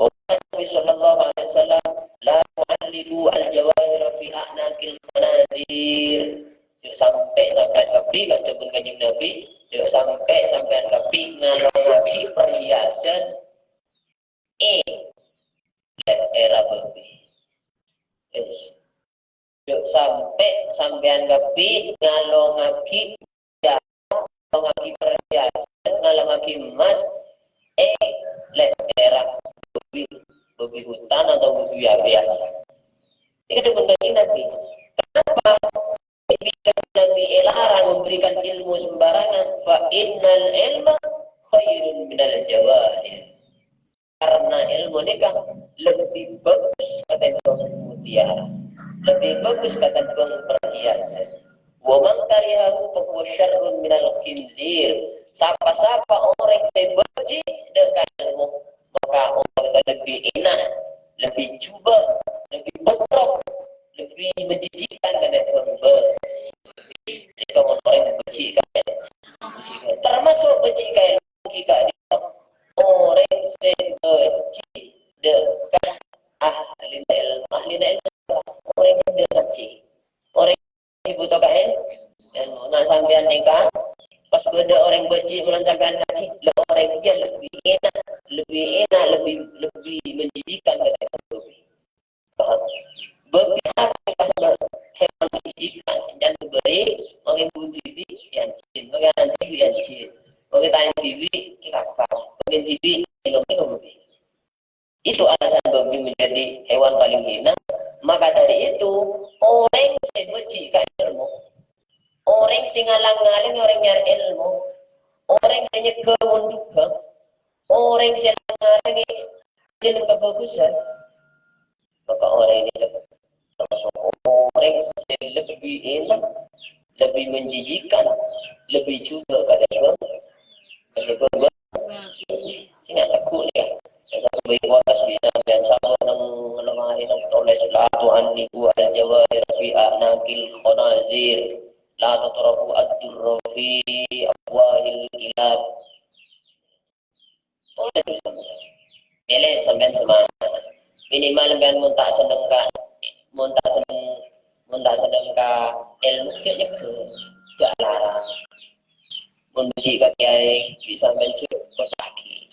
Wa Nabi sallallahu alaihi wasallam, "La tu'alliqu al-jawahira fi a'naqil khanazir." Jhâ' sampè' sampèyan kabbhi, ka dhâbuna Kanjeng Nabi, jhâ' sampè' sampèyan kabbhi ngalongngaghi parhiasan è lè'èrra bâbi. Jhâ' sampè' sampèyan kabbhi ngalongngaghi, ngalongngaghi parhiasan, ngalongngaghi emmas è lè'èrra bâbi, bâbi hutan atau bâbi biyasa. Ini kan Kanjeng Nabi. Kenapa? Nabi èlarang memberikan ilmu sembarangan. "Fa innal ilma khairun minal jawahir." Karena èlmo nèka lebbi bhâghus katèmbhâng mutiara, lebbi bhâghus katèmbhâng parhiasan. "Wa man karihahu fa huwa syarrun minal khinzir." Sapa-sapa orèng sè bâji' dâ' ka èlmo, maka orèng lebbi èna', lebbi jhubâ', lebbi bhuntrok, lebbi menjijikkan katèmbhâng bâ-, nèka mon orèng bâji' ka èlmo. Termasuk bâji' ka èlmo ghi' ka'dinto orèng sè bâji' dâ' ka ahlina èlmo, ahlina èlmo orèng sè bâji'. Orèng sè bhuto ka èl-, èlmo. Nah, sampèyan nèka, pas bâdâ orèng bâji' mon sampèyan ngajhi, la orèng kèya lebbi èna', lebbi èna', lebbi, lebbi menjijikkan katèmbhâng bâbi. Bâbi apa pas bâ-, hèwan menjijikkan, èncana bâi, mangkèn bun dhibi', èanjing, mangkèn anjing, èanjing, mangkèn tanjhâ dhibi', èkakap, mangkèn dhibi', èlong, èlong bâbi. Itu alasan bâbi menjadi hewan paling hina. Maka dari itu, orèng sè bâji' ka èlmo, orèng sè ngalang-ngalèng orèng nyarè èlmo, orèng sè nyegghâ mon jhughân, orèng sè ngarèngè dhâlem kabhâghusân, maka orèng nèka termasuk orèng sè lebbi ènam, lebbi menjijikan, lebbi jhughân ka dhâlem, ka dhâlem Sènga' tegghu' nèka. Sènga' bhâi kotas bi' sampèyan sabâ' neng lemari neng tolès, "La tu'anniku al-jawahir fi a'naqil khanazir, la tatrahu ad-durra fi afwahil kilab." Tolès bi' sampèyan. Mèlè sampèyan semangat. Minimal sampèyan mon ta' senneng ka, mon ta' senneng, mon ta' senneng ka èlmo, jhâ' nyegghâ, jhâ' larang. Mon bâji' ka kèyaè, bi' sampèyan jhâ' koca'aghi.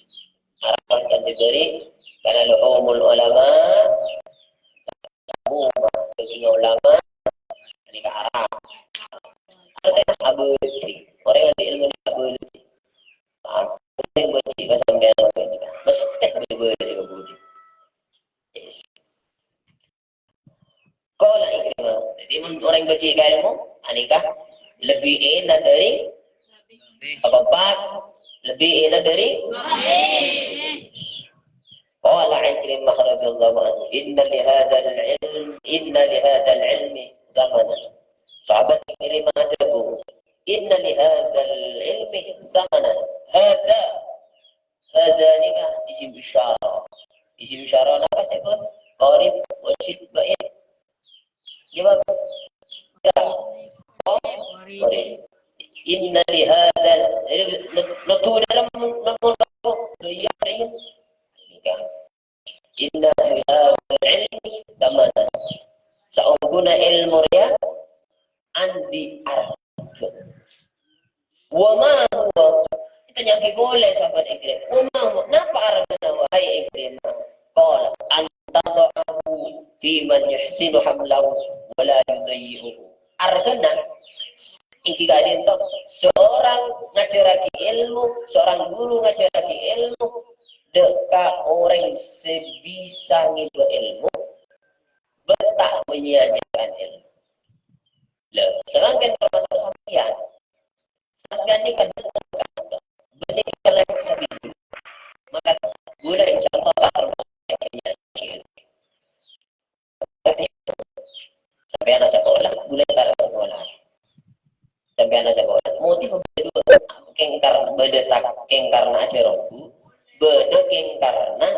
Arapa kan diberi, karena luhumul ulama, sabu daging ulama, ini ke arah. Artinya abadi, orang yang ilmu ini abadi. Aku yang bâji' ka sampèyan, maka mesti beri-beri abadi. Yes. Qala Ikrimah. Jadi, mon orèng bâji' ka èlmo, anèka lebbi ènam dhâri apa, Pak? Lebbi ènam dhâri? Qala Ikrimah radhiyallahu anhu, "Inna li hadzal ilm, inna li hadzal ilmi zamanan." Sahabat Ikrimah adhâbu, "Inna li hadzal ilmi zamanan." Hadza Hadza nèka isim isyarah. Isim isyarah napa, sampun? Qarib, wajib, ba'id. Jawab. Qarib. Inna li hadzal, jadi, nodhu dâlem, nodhu, iya, iya. Nèka. Inna li hadzal ilmi zamanan. Saongghuna èlmo rèya andi' arghâ. Wa ma huwa? Ètanya'aghi polè sahabat Ikrimah. Wa ma huwa? Napa arghâna, wahai Ikrimah? Qala, "An tada'ahu fi man yuhsinu hamlahu wa la yudayyi'uhu." Arghâna, èngghi ka'dinto, seorang ngajhârraghi èlmo, seorang guru ngajhârraghi èlmo, dâ' ka orèng sè bisa ngibâ èlmo, bân ta' manyia-nyia'aghi èlmo. Lah, samangkèn termasuk sampèyan. Sampèyan nèka dâteng ka kantor. Bânnè kallèng sabidhâk. Maka, bulâ insyaallah termasuk sampèyan. Sampèyan asakola, bulâ entar asakola. Sampèyan asakola. Motif bâdâ dua. Kèng kar-, bâdâ tak-, kèng karna ajhâr ongghu, bâdâ kèng karna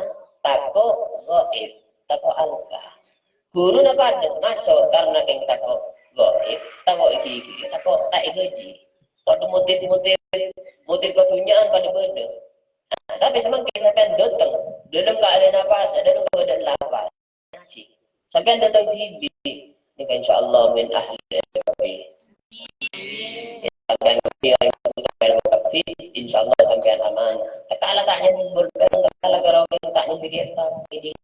tako' ghaib, tako' alka. Ghuruna padâ, maso' karna kèng tako' ghaib, tako' èghighiri, tako' ta' èghâji. Padâ motif-motif, motif kadhunnya'an padâ bâdâ. Nah, tapè samangkèn sampèyan dâteng, dâlem kaadâ'ân apowasa, dâlem kaadâ'ân lapar. Ngaji. Sampèyan dâteng dhibi', nèka insyaallah min ahli al-kabir. Sampèyan kabir, insyaallah sampèyan aman. Tatkala ta' nyembur, tatkala karo ta' nyembur kitab ini.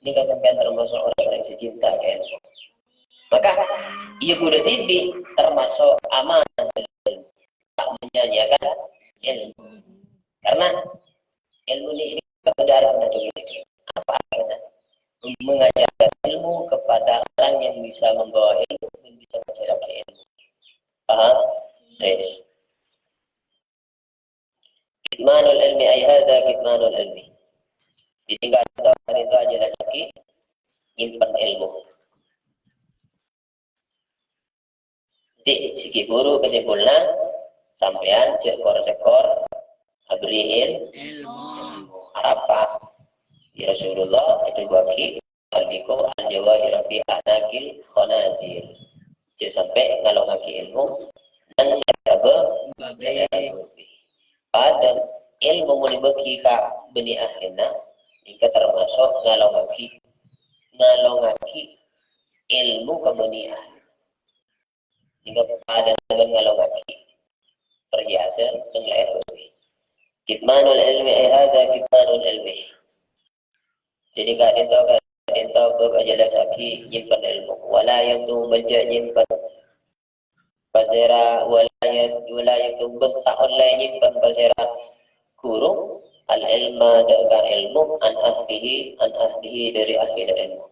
Nèka sampèyan termasuk orang-orang sè cinta ka èlmo. Maka, iyâ ghulâ dhibi' termasuk amanah, ta' manyia-nyia'aghi èlmo. Karena èlmo ini, ini kebenaran dari mereka. Apa artinya? Mengajarkan ilmu kepada orang yang bisa membawa ilmu dan bisa mengajarkan ilmu. Paham? Yes. Kitmanul ilmi, ay hadza kitmanul ilmi. Jadi, enggak ada itu aja lagi nyimpen ilmu. Jadi, sèghi buru kesimpulna, sampèyan jhâ' kor-sekkor aberri' èl-, èlmo. Arapa? Ya Rasulullah, ètèmbhâghâghi Al-Biko al-Jawahir fi Anakil Khanazir. Jhâ' sampè' ngalongaghi èlmo nang lèbâ. Padahal èlmo mon èbâghi ka bânnè ahlinna, nèka termasuk ngalongaghi, ngalongaghi èlmo ka bânnè ahlinna. Nèka padâ dâlem ngalongaghi perhiasan neng lèbâ. Kitmanul ilmi, ay hadza kitmanul ilmi. Jadi, ka'dinto, ka'dinto bab ajelasaghi nyimpen èlmo. Wala yaktumu, bân jhâ' nyimpen pasèra, wala yak-, wala yaktumu, bân ta' ollè nyimpen pasèra ghuru al-ilma, dâ' ka èlmo, an ahlihi, an ahlihi, dâri ahlina èlmo.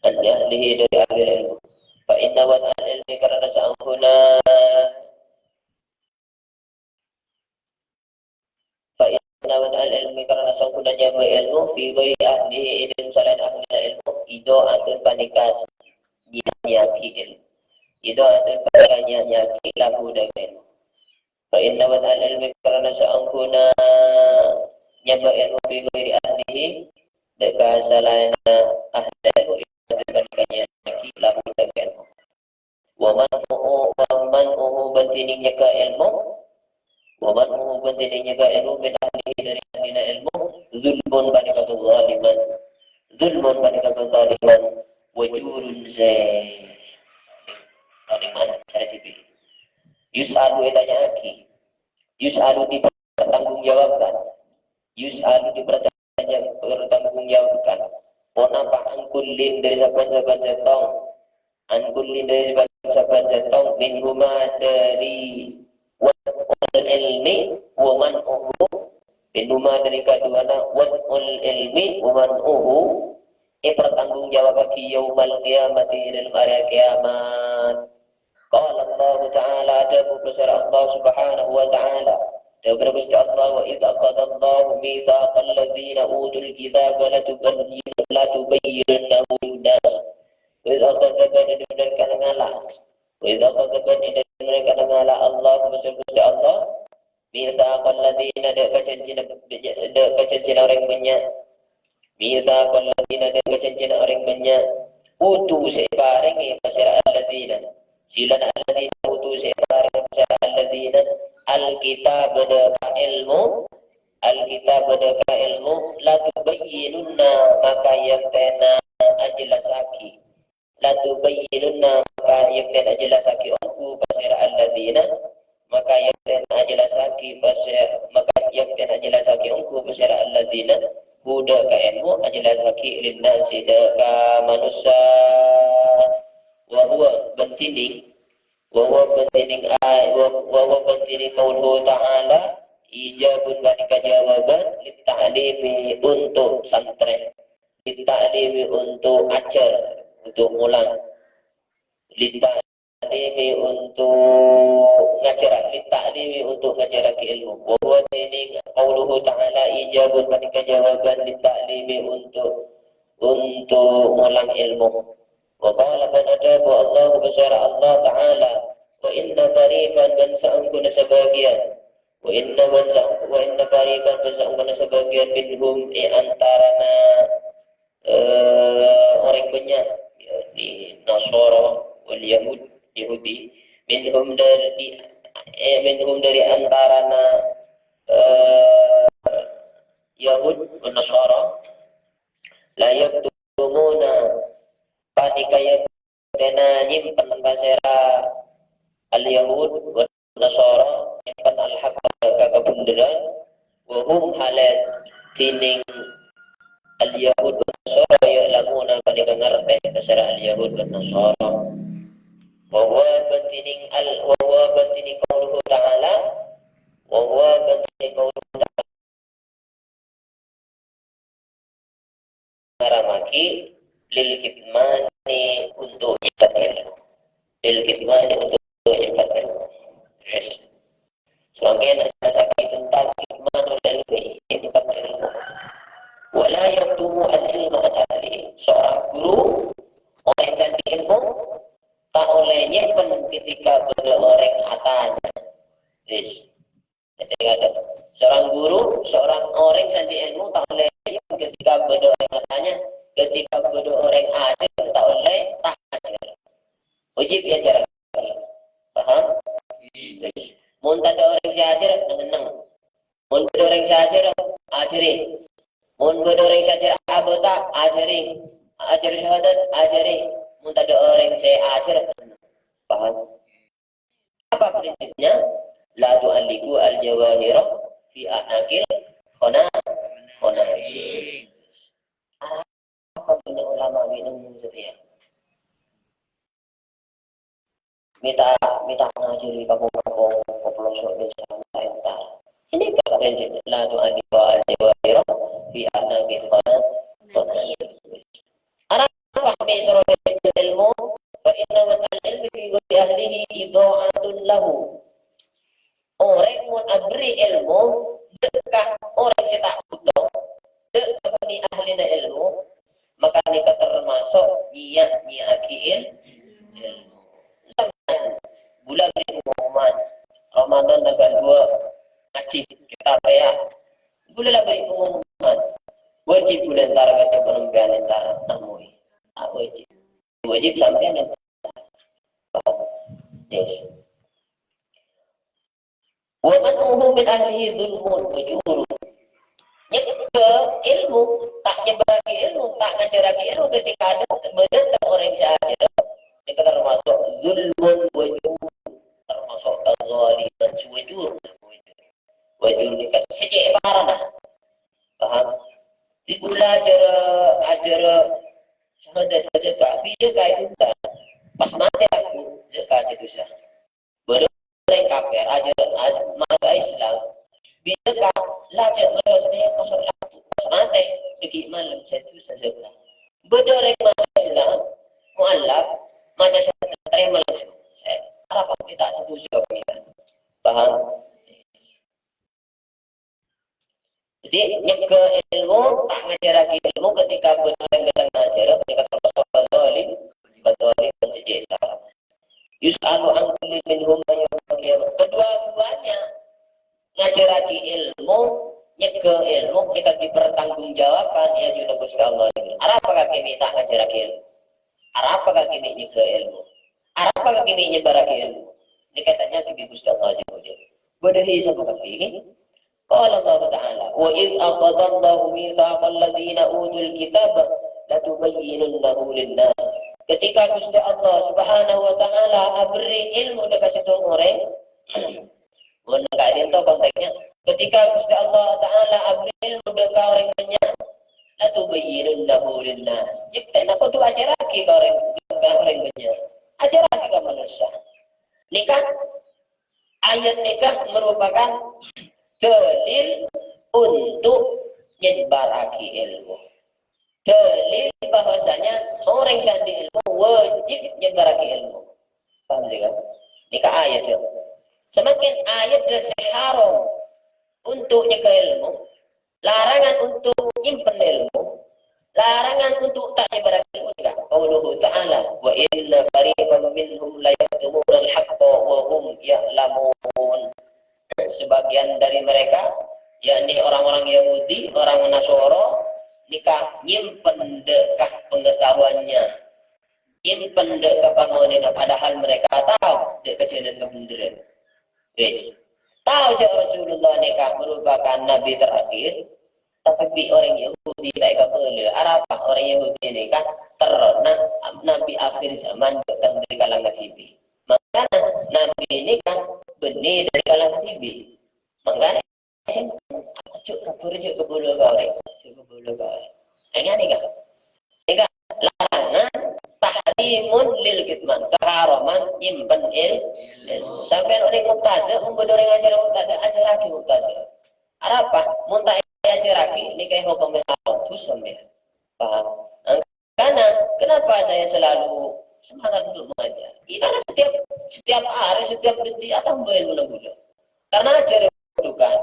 An ahlihi, dâri ahlina èlmo. Fa inna wad'al ilmi, karana saongghuna wad'al ilmi, karana sangkuna nyabâ' ilmu, fi ghairi ahlihi, è dâlem salaèn ahlina ilmu, idha'atun, panèka nyanyiaghi ilmu. Idha'atun, panèka nyanyiaghi lahu, dâ' ka ilmu. Fa inna wad'al ilmi, karana sangkuna nyabâ' ilmu, fi ghairi ahlihi, dâ' ka salaènna ahli ilmu, idha'atun, panèka nyanyiaghi lahu, dâ' ka ilmu. Wa man'uhu, wa man'uhu, bân dhinèng nyegghâ' ilmu. Wa man'uhu, bân dhinèng nyegghâ' ilmu, min ahlihi, dâri ahlina ilmu, zulmun, panèka kazaliman. Zulmun, panèka kazaliman. Wa jurun, sè zaliman, sè rajibi. Yus'alu, ètanya'aghi. Yus'alu, dipertanggungjawabkan. Yus'alu, dipertanya-, dipertanggungjawabkan. Ponapa, an kullin, dâri sabbhân-sabbhân sèttong. An kullin, dâri sabbhân-sabbhân sèttong. Minhuma, dâri wad'ul ilmi wa man'uhu. Minhuma, dâri kaduwâna, wad'ul ilmi wa man'uhu, èpertanggungjawabaghi yaumal qiyamati, è dâlem arè kiamat. Qala Allahu Ta'ala, adhâbu pasèra Allah Subhanahu wa Ta'ala. Dhâbuna Ghustè Allah, "Wa idz akhadzallahu mitsaqal ladzina utul kitaba latubayyin-, latubayyinunnahu lin-nas." Wa idz akhadza, bân è dâlem ngala'. Wa idz akhadza, bân è dâlem ngala' Allah, Ghustè Allah, mitsaqal ladzina, dâ' ka janjina, dâ' ka janjina orèng bânnya'. Mitsaqal ladzina, dâ' ka janjina orèng bânnya'. Utu, sè èparèngè pasèra alladzina. Silana alladzina utu, sè èparèngè pasèra alladzina. Alkitab, dâ' ka èlmo. Alkitab, dâ' ka èlmo. Latubayyinunna, maka yaktèna ajhellasaghi. Latubayyinunna, maka yaktèna ajhellasaghi ongghu pasèra alladzina, maka yaktèna ajhellasaghi pasè-, maka yaktèna ajhellasaghi ongghu pasèra alladzina, hu, dâ' ka èlmo, ajhellasaghi, linnasi, dâ' ka manossa. Wa huwa, bân dhinèng, wa huwa, bân dhinèng ay-, wa, wa huwa, bân dhinèng qauluhu ta'ala, ijabun, panèka jawabân, litta'limi, untuk santrè. Litta'limi, untuk ajhâr, untuk mulang. Litta'limi, untuk ngajhâr, litta'limi, untuk ngajhârraghi èlmo. Wa huwa, dhinèng qauluhu ta'ala, ijabun, panèka jawabân, litta'limi, untuk, untuk mulang èlmo. Wa qala, bân adhâbu Allah, pasèra Allah Ta'ala, "Wa inna fariqan," bân saongghuna sabâgiyân. Wa inna, bân sa-, wa inna fariqan, bân saongghuna sabâgiyân, minhum, è antarana, eh, orèng bânnya', yakni Nasara wal Yahud, Yahudi, minhum dâri, eh, minhum dâri antarana, eh, Yahud bân Nasara, la yaktumuna, panèka yaktèna nyèmpen pasèra al-Yahud bân Nasara, nyèmpen al-haqqa, ka kabhendherrân, wa hum, halè dhinèng al-Yahud bân Nasara, ya'lamuna, panèka ngartè pasèra al-Yahud bân Nasara. Wa huwa, bân dhinèng al-, wa huwa, bân dhinèng qauluhu ta'ala, wa huwa, bân dhinèng qauluhu ta'ala, ngaramaghi lil kitmani, untuk nyèmpen èlmo. Lil kitmani, untuk nyèmpen èlmo. Yes. Samangkèn ghâpanèka tentang kitmanul ilmi, nyèmpen èlmo. Wa la yaktumu al-ilma an ahlihi. Seorang guru, orèng sè andi' èlmo, ta' ollè nyèmpen ketika bâdâ orèng atanya. Yes. Jadi, ada seorang guru, seorang orèng sè andi' èlmo, ta' ollè ketika bâdâ orèng atanya, ketika bâdâ orèng ajhâr, ta' ollè ta' ajhâr. Wajib èajhâr. Paham? Mon tadâ' orèng sè ajhâr, neng-enneng. Mon bâdâ orèng sè ajhâr, ajhâri. Mon bâdâ orèng sè ajhâr abhâta, ajhâri. Ajhâr syahadat, ajhâri. Mon tadâ' orèng sè ajhâr, paham? Apa prinsipnya? La tu'alliqu al-jawahira fi a'naqil khona-, khonai. Apa bânnya' ulama bi' nemmo satèya? Mènta, mènta ngajhâri kampong-kampong, ka pelosok desa, entar. Ini kan prinsip, la tu'alliqu al-jawahira fi a'naqil khona-, khonai. Arapa mè' soro èbâghi èlmo? Fa inna wad'al ilmi fi ghairi ahlihi idha'atun lahu. Orèng mon aberri' èlmo, dâ' ka orèng sè ta' bhuto, dâ' ka bânnè ahlina èlmo, maka nèka termasuk nyèya-nyèya'aghi èl-, èlmo. Sampèyan ghulâ bâri' pengumuman, Ramadan tangghâl duwâ', ngajhi kitab rèya. Ghulâ la bâri' pengumuman. Wajib ghulâ entar ka sampèyan entar namong. Ta' wajib. Wajib sampèyan entar. Yes. Wa man'uhu min ahlihi zulmun wa jurun. Nyegghâ èlmo, ta' nyèbbhârraghi èlmo, ta' ngajhârraghi èlmo ketika adâ' bâdâ orèng sè ajhâr, nèka termasuk zulmun wa jur, termasuk kezaliman, wa jur. Wa jur nèka sè cè' parana. Paham? Di ghulâ ajhâr, ajhâr syahadat, ajhâr ka, bi' ajhâr ka itu kan. Pas matè aku, ajhâr ka sè dusa. Bâdâ orèng kafir, ajhâr, ajhâr, maso' Islam. Bi' ajhâr ka, la ajhâr maso' sè maso' aku. Pas matè, dâggi' malem, sè dusa ajhâr ka. Bâdâ orèng maso' Islam, mu'allaf, maca syahadat, tarèma langsung. Eh, arapa mènta sè dusa ka pangeran. Paham? Jadi, nyegghâ èlmo, ta' ngajhârraghi èlmo ketika bâdâ orèng dâteng ngajhâr, nèka termasuk kezaliman, kezaliman sè cè' sara. Yus'alu an kulli minhum yaumal qiyamah. Kedua-duanya ngajhârraghi èlmo, nyegghâ èlmo, nèka dipertanggungjawabkan è ajunanna Ghustè Allah. Arapa kakè mè' ta' ngajhârraghi èlmo? Arapa kakè mè' nyegghâ èlmo? Arapa kakè mè' nyèbbhârraghi èlmo? Nèka ètanya'aghi bi' Ghustè Allah Jalla wa Jalla. Bâdâ hèsab kakè, ghi? Qala Allahu Ta'ala, "Wa idz akhadzallahu mitsaqal ladzina utul kitaba latubayyinunnahu lin-nas." Ketika Ghustè Allah Subhanahu wa Ta'ala aberri' èlmo dâ' ka sèttong orèng, mon ka'dinto konteksnya, ketika Ghustè Allah Ta'ala aberri' èlmo dâ' ka orèng bânnya', "Latubayyinunnahu lin-nas." Nyektèna kodhu ajhârraghi ka orèng, ka orèng bânnya'. Ajhârraghi ka manossa. Nèka, ayat nèka merupakan dalil untuk nyebbhârraghi èlmo. Dalil bahwasanya orèng sè andi' èlmo wajib nyebbhârraghi èlmo. Paham, ya, kan? Nèka ayat, ya. Semakin ayat sè haram untuk nyegghâ èlmo, larangan untuk nyimpen èlmo, larangan untuk ta' nyèbbhârraghi èlmo nèka. Qauluhu ta'ala, "Wa inna fariqan minhum layaktumunal haqqa wa hum ya'lamun." Sebagian dari mereka, yakni orang-orang Yahudi, orang Nasoro, nèka nyimpen dâ' ka pengetahuannya, nyimpen dâ' ka pangaonèna, padahal mereka tao dâ' ka jhâlân kabhendherrân. Wis. Tao jhâ' Rasulullah nèka merupakan nabi terakhir, tapè bi' orèng Yahudi ta' èkabâlâ. Arapa orèng Yahudi nèka terrona nabi akhir zaman bâdâ è kalangan dhibi'. Mangkana nabi nèka bânnè dâri kalangan dhibi'. Mangkana, jhâ' kabur, jhâ' kabâlâ ka orèng. Jhâ' kabâlâ ka orèng. Ènga' nèka. Nèka larangan, tahrimun lil kitman. Keharaman nyimpen il-, ilmu. Sampèyan orèng mubtada', mon bâdâ orèng ajhâr mubtada', ajhârraghi mubtada'. Arapa? Mon ta' èajhârraghi, nèka hokomma haram, dus sampèyan. Paham? Karena kenapa saya selalu semangat untuk mengajar? Ya, karena setiap, setiap hari, setiap detik atamba èlmona ghulâ. Karena ajhâr bukan.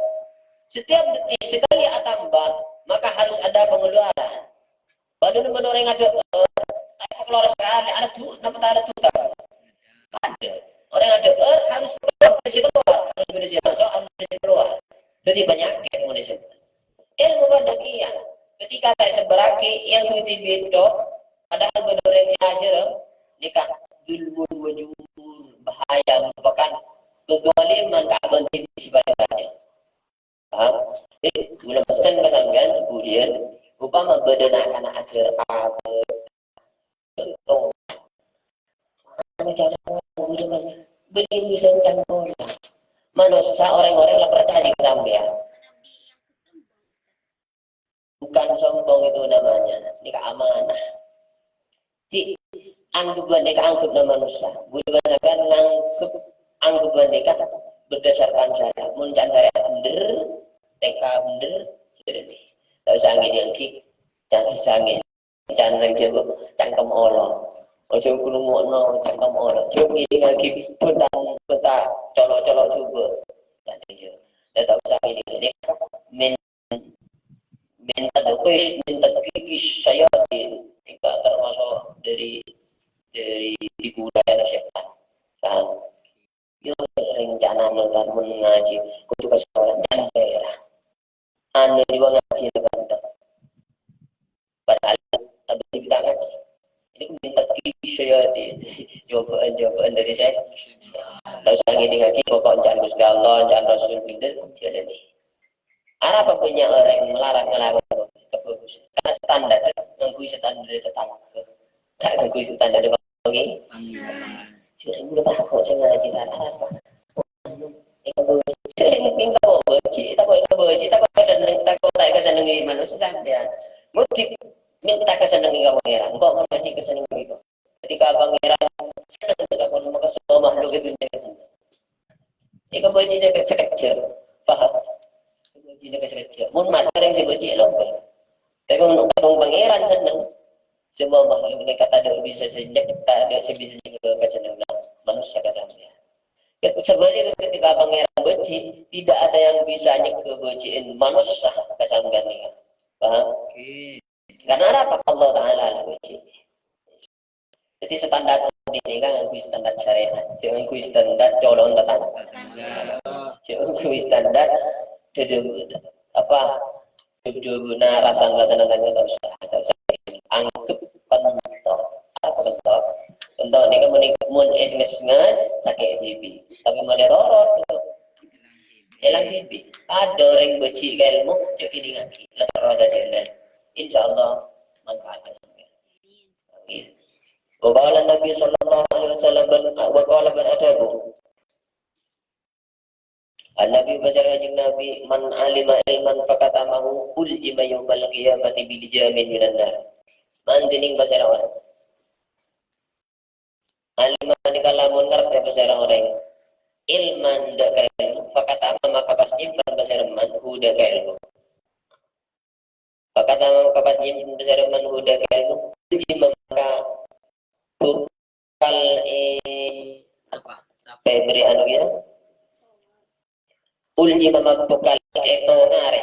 Setiap detik sekali atamba, maka harus ada pengeluaran. Padahal mon orèng adhâ'âr, ta' kalowar sakalè, adhâ'âr, napa ta' adhâ'âr? Adhâ'âr. Orèng adhâ'âr harus keluar, berisi keluar, harus berisi masuk, harus berisi keluar. Jadi penyakit manusia. Èlmo padâ kèya, ketika ta' èsebbhârraghi, èangghuy dhibi' tok, padahal bâdâ orèng sè ajhâr, nèka zulmun wa jur, bahaya, merupakan kezaliman ka abdhina sè palèng bâjâ. Paham? Jadi, kaulâ pesen ka sampèyan, kemudian, upama bâdâ na'-kana' ajhâr apa, contoh, anu, cacang, bânnè bisa cangkol. Manossa, orèng-orèng la parcajâ ka sampèyan. Bukan sombong itu namanya, nèka amanah. Jadi, anggep bâ'na nèka anggep na manossa. Ghulâ bân sampèyan nganggep, anggep bâ'na nèka berdasarkan syariat. Mon can syariat bhender, tèka bhender, sudah deh. Ta' osa ngènè' ghi, can sangè'. Can rèng Jhâbâ, cangkem olo. Ojo krungo'no cangkem olo. Jhâ' ngènè' ghi, bhunta, bhunta, colo'-colo' jhubâ'. Jadi, ya. Dâ' ta' osa ngèdhing-ngèdhing. Min, min tadkhish, min tadkhikish syayatin. Èngghâ' termasuk dâri, dâri tipuanna sètan. Kan? Yo, rèncana nonton mon ngajhi, kodhu ka sekolah, jhân sèra. Anu jiyâ ngajhi nonton. Padahal abdhi ta' ngajhi. Ini ku min tadkhikish syayatin. Cobaan-cobaan dâri sè-, ta' osa ngèdhingngaghi, pokok ca'na Ghustè Allah, ca'na Rasul, bhender, jhâlâni. Arapa bânnya' orèng malarat ngalakonè kabagusan? Karena standar, ngangghuy standar tatangghâ. Ta' ngangghuy standar pangè-, Pangeran. Jhâ' ghulâ tako' sè ngajhi, ta' arapa. Èkabâji, èkabâji, tako' èkabâji, tako' èkasenneng, tako' ta' èkasennengngè manossa sampèyan. Mesti minta kasennengngè ka Pangeran. Engko' mon ngajhi kasennengngè engko'. Ketika Pangeran senneng ka kaulâ, maka semua makhluk è dhunnya senneng. Èkabâjina ka sakejjhâ'. Paham? Èkabâjina ka sakejjhâ'. Mon matè orèng sè bâji' lomba. Tapè mon Pangeran senneng, semua makhluk nèka tadâ' bisa sè nyek-, tadâ' sè bisa nyegghâ kasennengnganna manossa ka sampèyan. Sebaliknya, ketika Pangeran bâji', tidak ada yang bisa nyegghâ bâji'na manossa ka sampèyan nèka. Paham? Oke. Karena apa? Allah Ta'ala la bâji'. Jadi standar abdhi nèka ngangghuy standar syariat, jhâ' ngangghuy standar colo'na tatangghâ. Jhâ' ngangghuy standar dhudhu-, apa, dhudhuna rasan-rasan tatangghâ, ta' osa, ta' osa. Anggep pentok. Apa pentok? Pentok nèka mon, mon nges-nges sakè' dhibi'. Tapè mon èrorot, èlang dhibi'. Tadâ' orèng bâji' ka èlmo, jhâ' èdhingngaghi. La terro sajjhâna. Insyaallah manfaat. Wa qala Nabi sallallahu alaihi wasallam, wa qala, bân adhâbu. An-Nabi, pasèra Kanjeng Nabi, "Man alima ilman fakatamahu uljima yaumal qiyamati bilijamin minan nar." Man dhinèng pasèra orèng alima nèka lamon ngartè pasèra orèng ilman dâ' ka èlmo, fakatama maka pas nyimpen pasèra man hu dâ' ka èlmo. Pakatama maka pas nyimpen pasèra man hu dâ' ka èlmo. Uljima maka bhâkal è-, apa? Sampè' bâri' anu ya. Uljima maka bhâkal ètongarè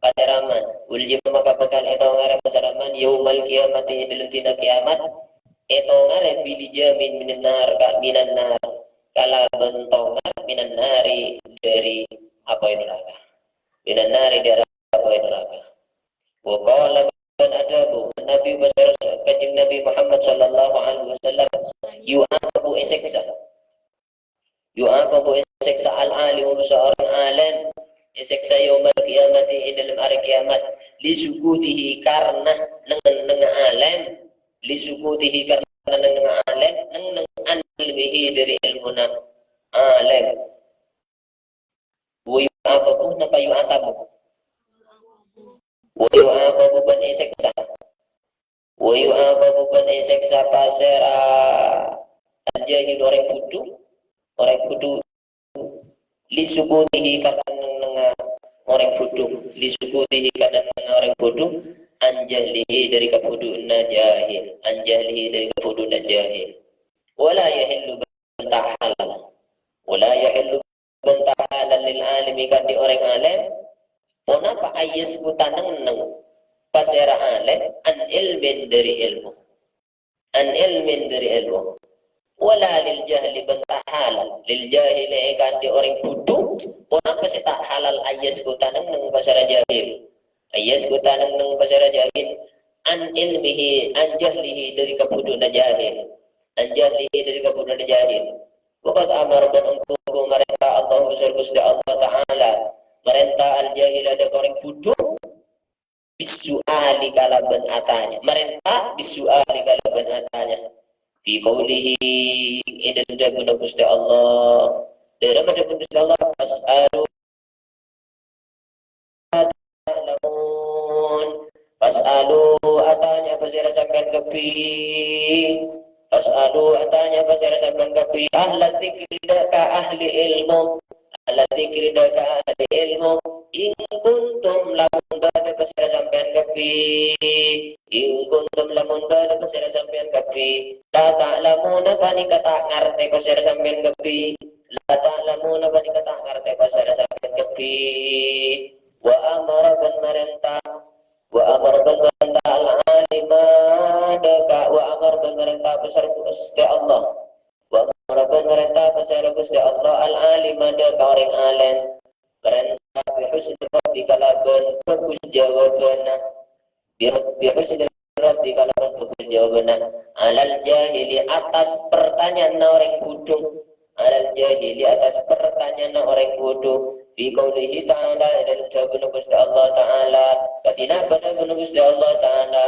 pasèra man. Uljima maka bhâkal ètongarè pasèra man yaumal qiyamati, è dâlem dina kiamat. Ètongarè bilijamin minan nar, ka-, minan nar. Kalabân tongar minan nari, dâri apoy naraka. Minan nari, dâri apoy naraka. Wa qala, bân adhâbu, Nabi pasèra Kanjeng Nabi Muhammad sallallahu alaihi wasallam, yu'aqabu, èsèksa. Yu'aqabu, èsèksa al-alimu, seorang alim, èsèksa yaumal qiyamati, è dâlem arè kiamat, li sukutihi, karena neng-, neng-nengnga alim, li sukutihi, karena neng-, nengnga alim, neng-, neng an ilmihi, dâri èlmona alim. Wa yu'aqabu, napa yu'aqabu? Wa yu'aqabu, bân èsèksa. Wa yu'aqabu, bân èsèksa pasèra al-jahil, orèng bhudhu. Orèng bhudhu. Li sukutihi, karena neng-, nengnga orèng bhudhu. Li sukutihi, karena neng-, nengnga orèng bhudhu. An jahlihi, dâri kabhudhu'ânna jahil. An jahlihi, dâri kabhudhu'ânna jahil. Wa la yahillu, bân ta' halal. Wa la yahillu, bân ta' halal lil alimi, kadhi orèng alim, ponapa, ayyaskuta, neng-, neng-, pasèra alim, an ilmin, dâri èlmo. An ilmin, dâri èlmo. Wa la lil jahli, bân ta' halal lil jahili, kadhi orèng bhudhu, ponapa sè ta' halal, ayyaskuta, neng-, neng-, pasèra jahil. Ayyaskuta, neng-, neng-, pasèra jahil. An ilmihi, an jahlihi, dâri kabhudhu'ânna jahil. An jahlihi, dâri kabhudhu'ânna jahil. Wa qad amara, bân ongghu marènta Allah, Ghustè Allah Ta'ala, marènta al-jahila, dâ' ka orèng bhudhu, bis-su'ali, kalabân atanya. Marènta bis-su'ali, kalabân atanya. Fi qaulihi, è dâlem dhâbuna Ghustè Allah. Dâ' remma dhâbuna Ghustè Allah, "Fas'alu ta'lamun." Fas'alu, atanya pasèra sampèyan kabbhi. Fas'alu, atanya pasèra sampèyan kabbhi. Ahla dzikri, dâ' ka ahli èlmo. Ahla dzikri, dâ' ka ahli èlmo. In kuntum, lamon bâdâ pasèra sampèyan kabbhi. In kuntum, lamon bâdâ pasèra sampèyan kabbhi. La ta'lamuna, panèka ta' ngartè pasèra sampèyan kabbhi. la ta'lamuna, panèka ta' ngartè pasèra sampèyan kabbhi. Wa amara bân marènta, wa amara bân marènta al-alima dâ' ka, wa amara bân marènta pasèra Ghustè Allah. Wa amara bân marènta pasèra Ghustè Allah al-alima dâ' ka orèng alèm. Marènta bi husni raddi kalabân bhâghus jâwâbhânna. Bi, bi husni raddi kalabân bhâghus jâwâbhânna. Alal jahili, atas pertanyaanna orèng bhudhu. Alal jahili, atas pertanyaanna orèng bhudhu. Bi qaulihi ta'ala, è dâlem dhâbuna Ghustè Allah Ta'ala. Kadhi napa dhâbuna Ghustè Allah Ta'ala?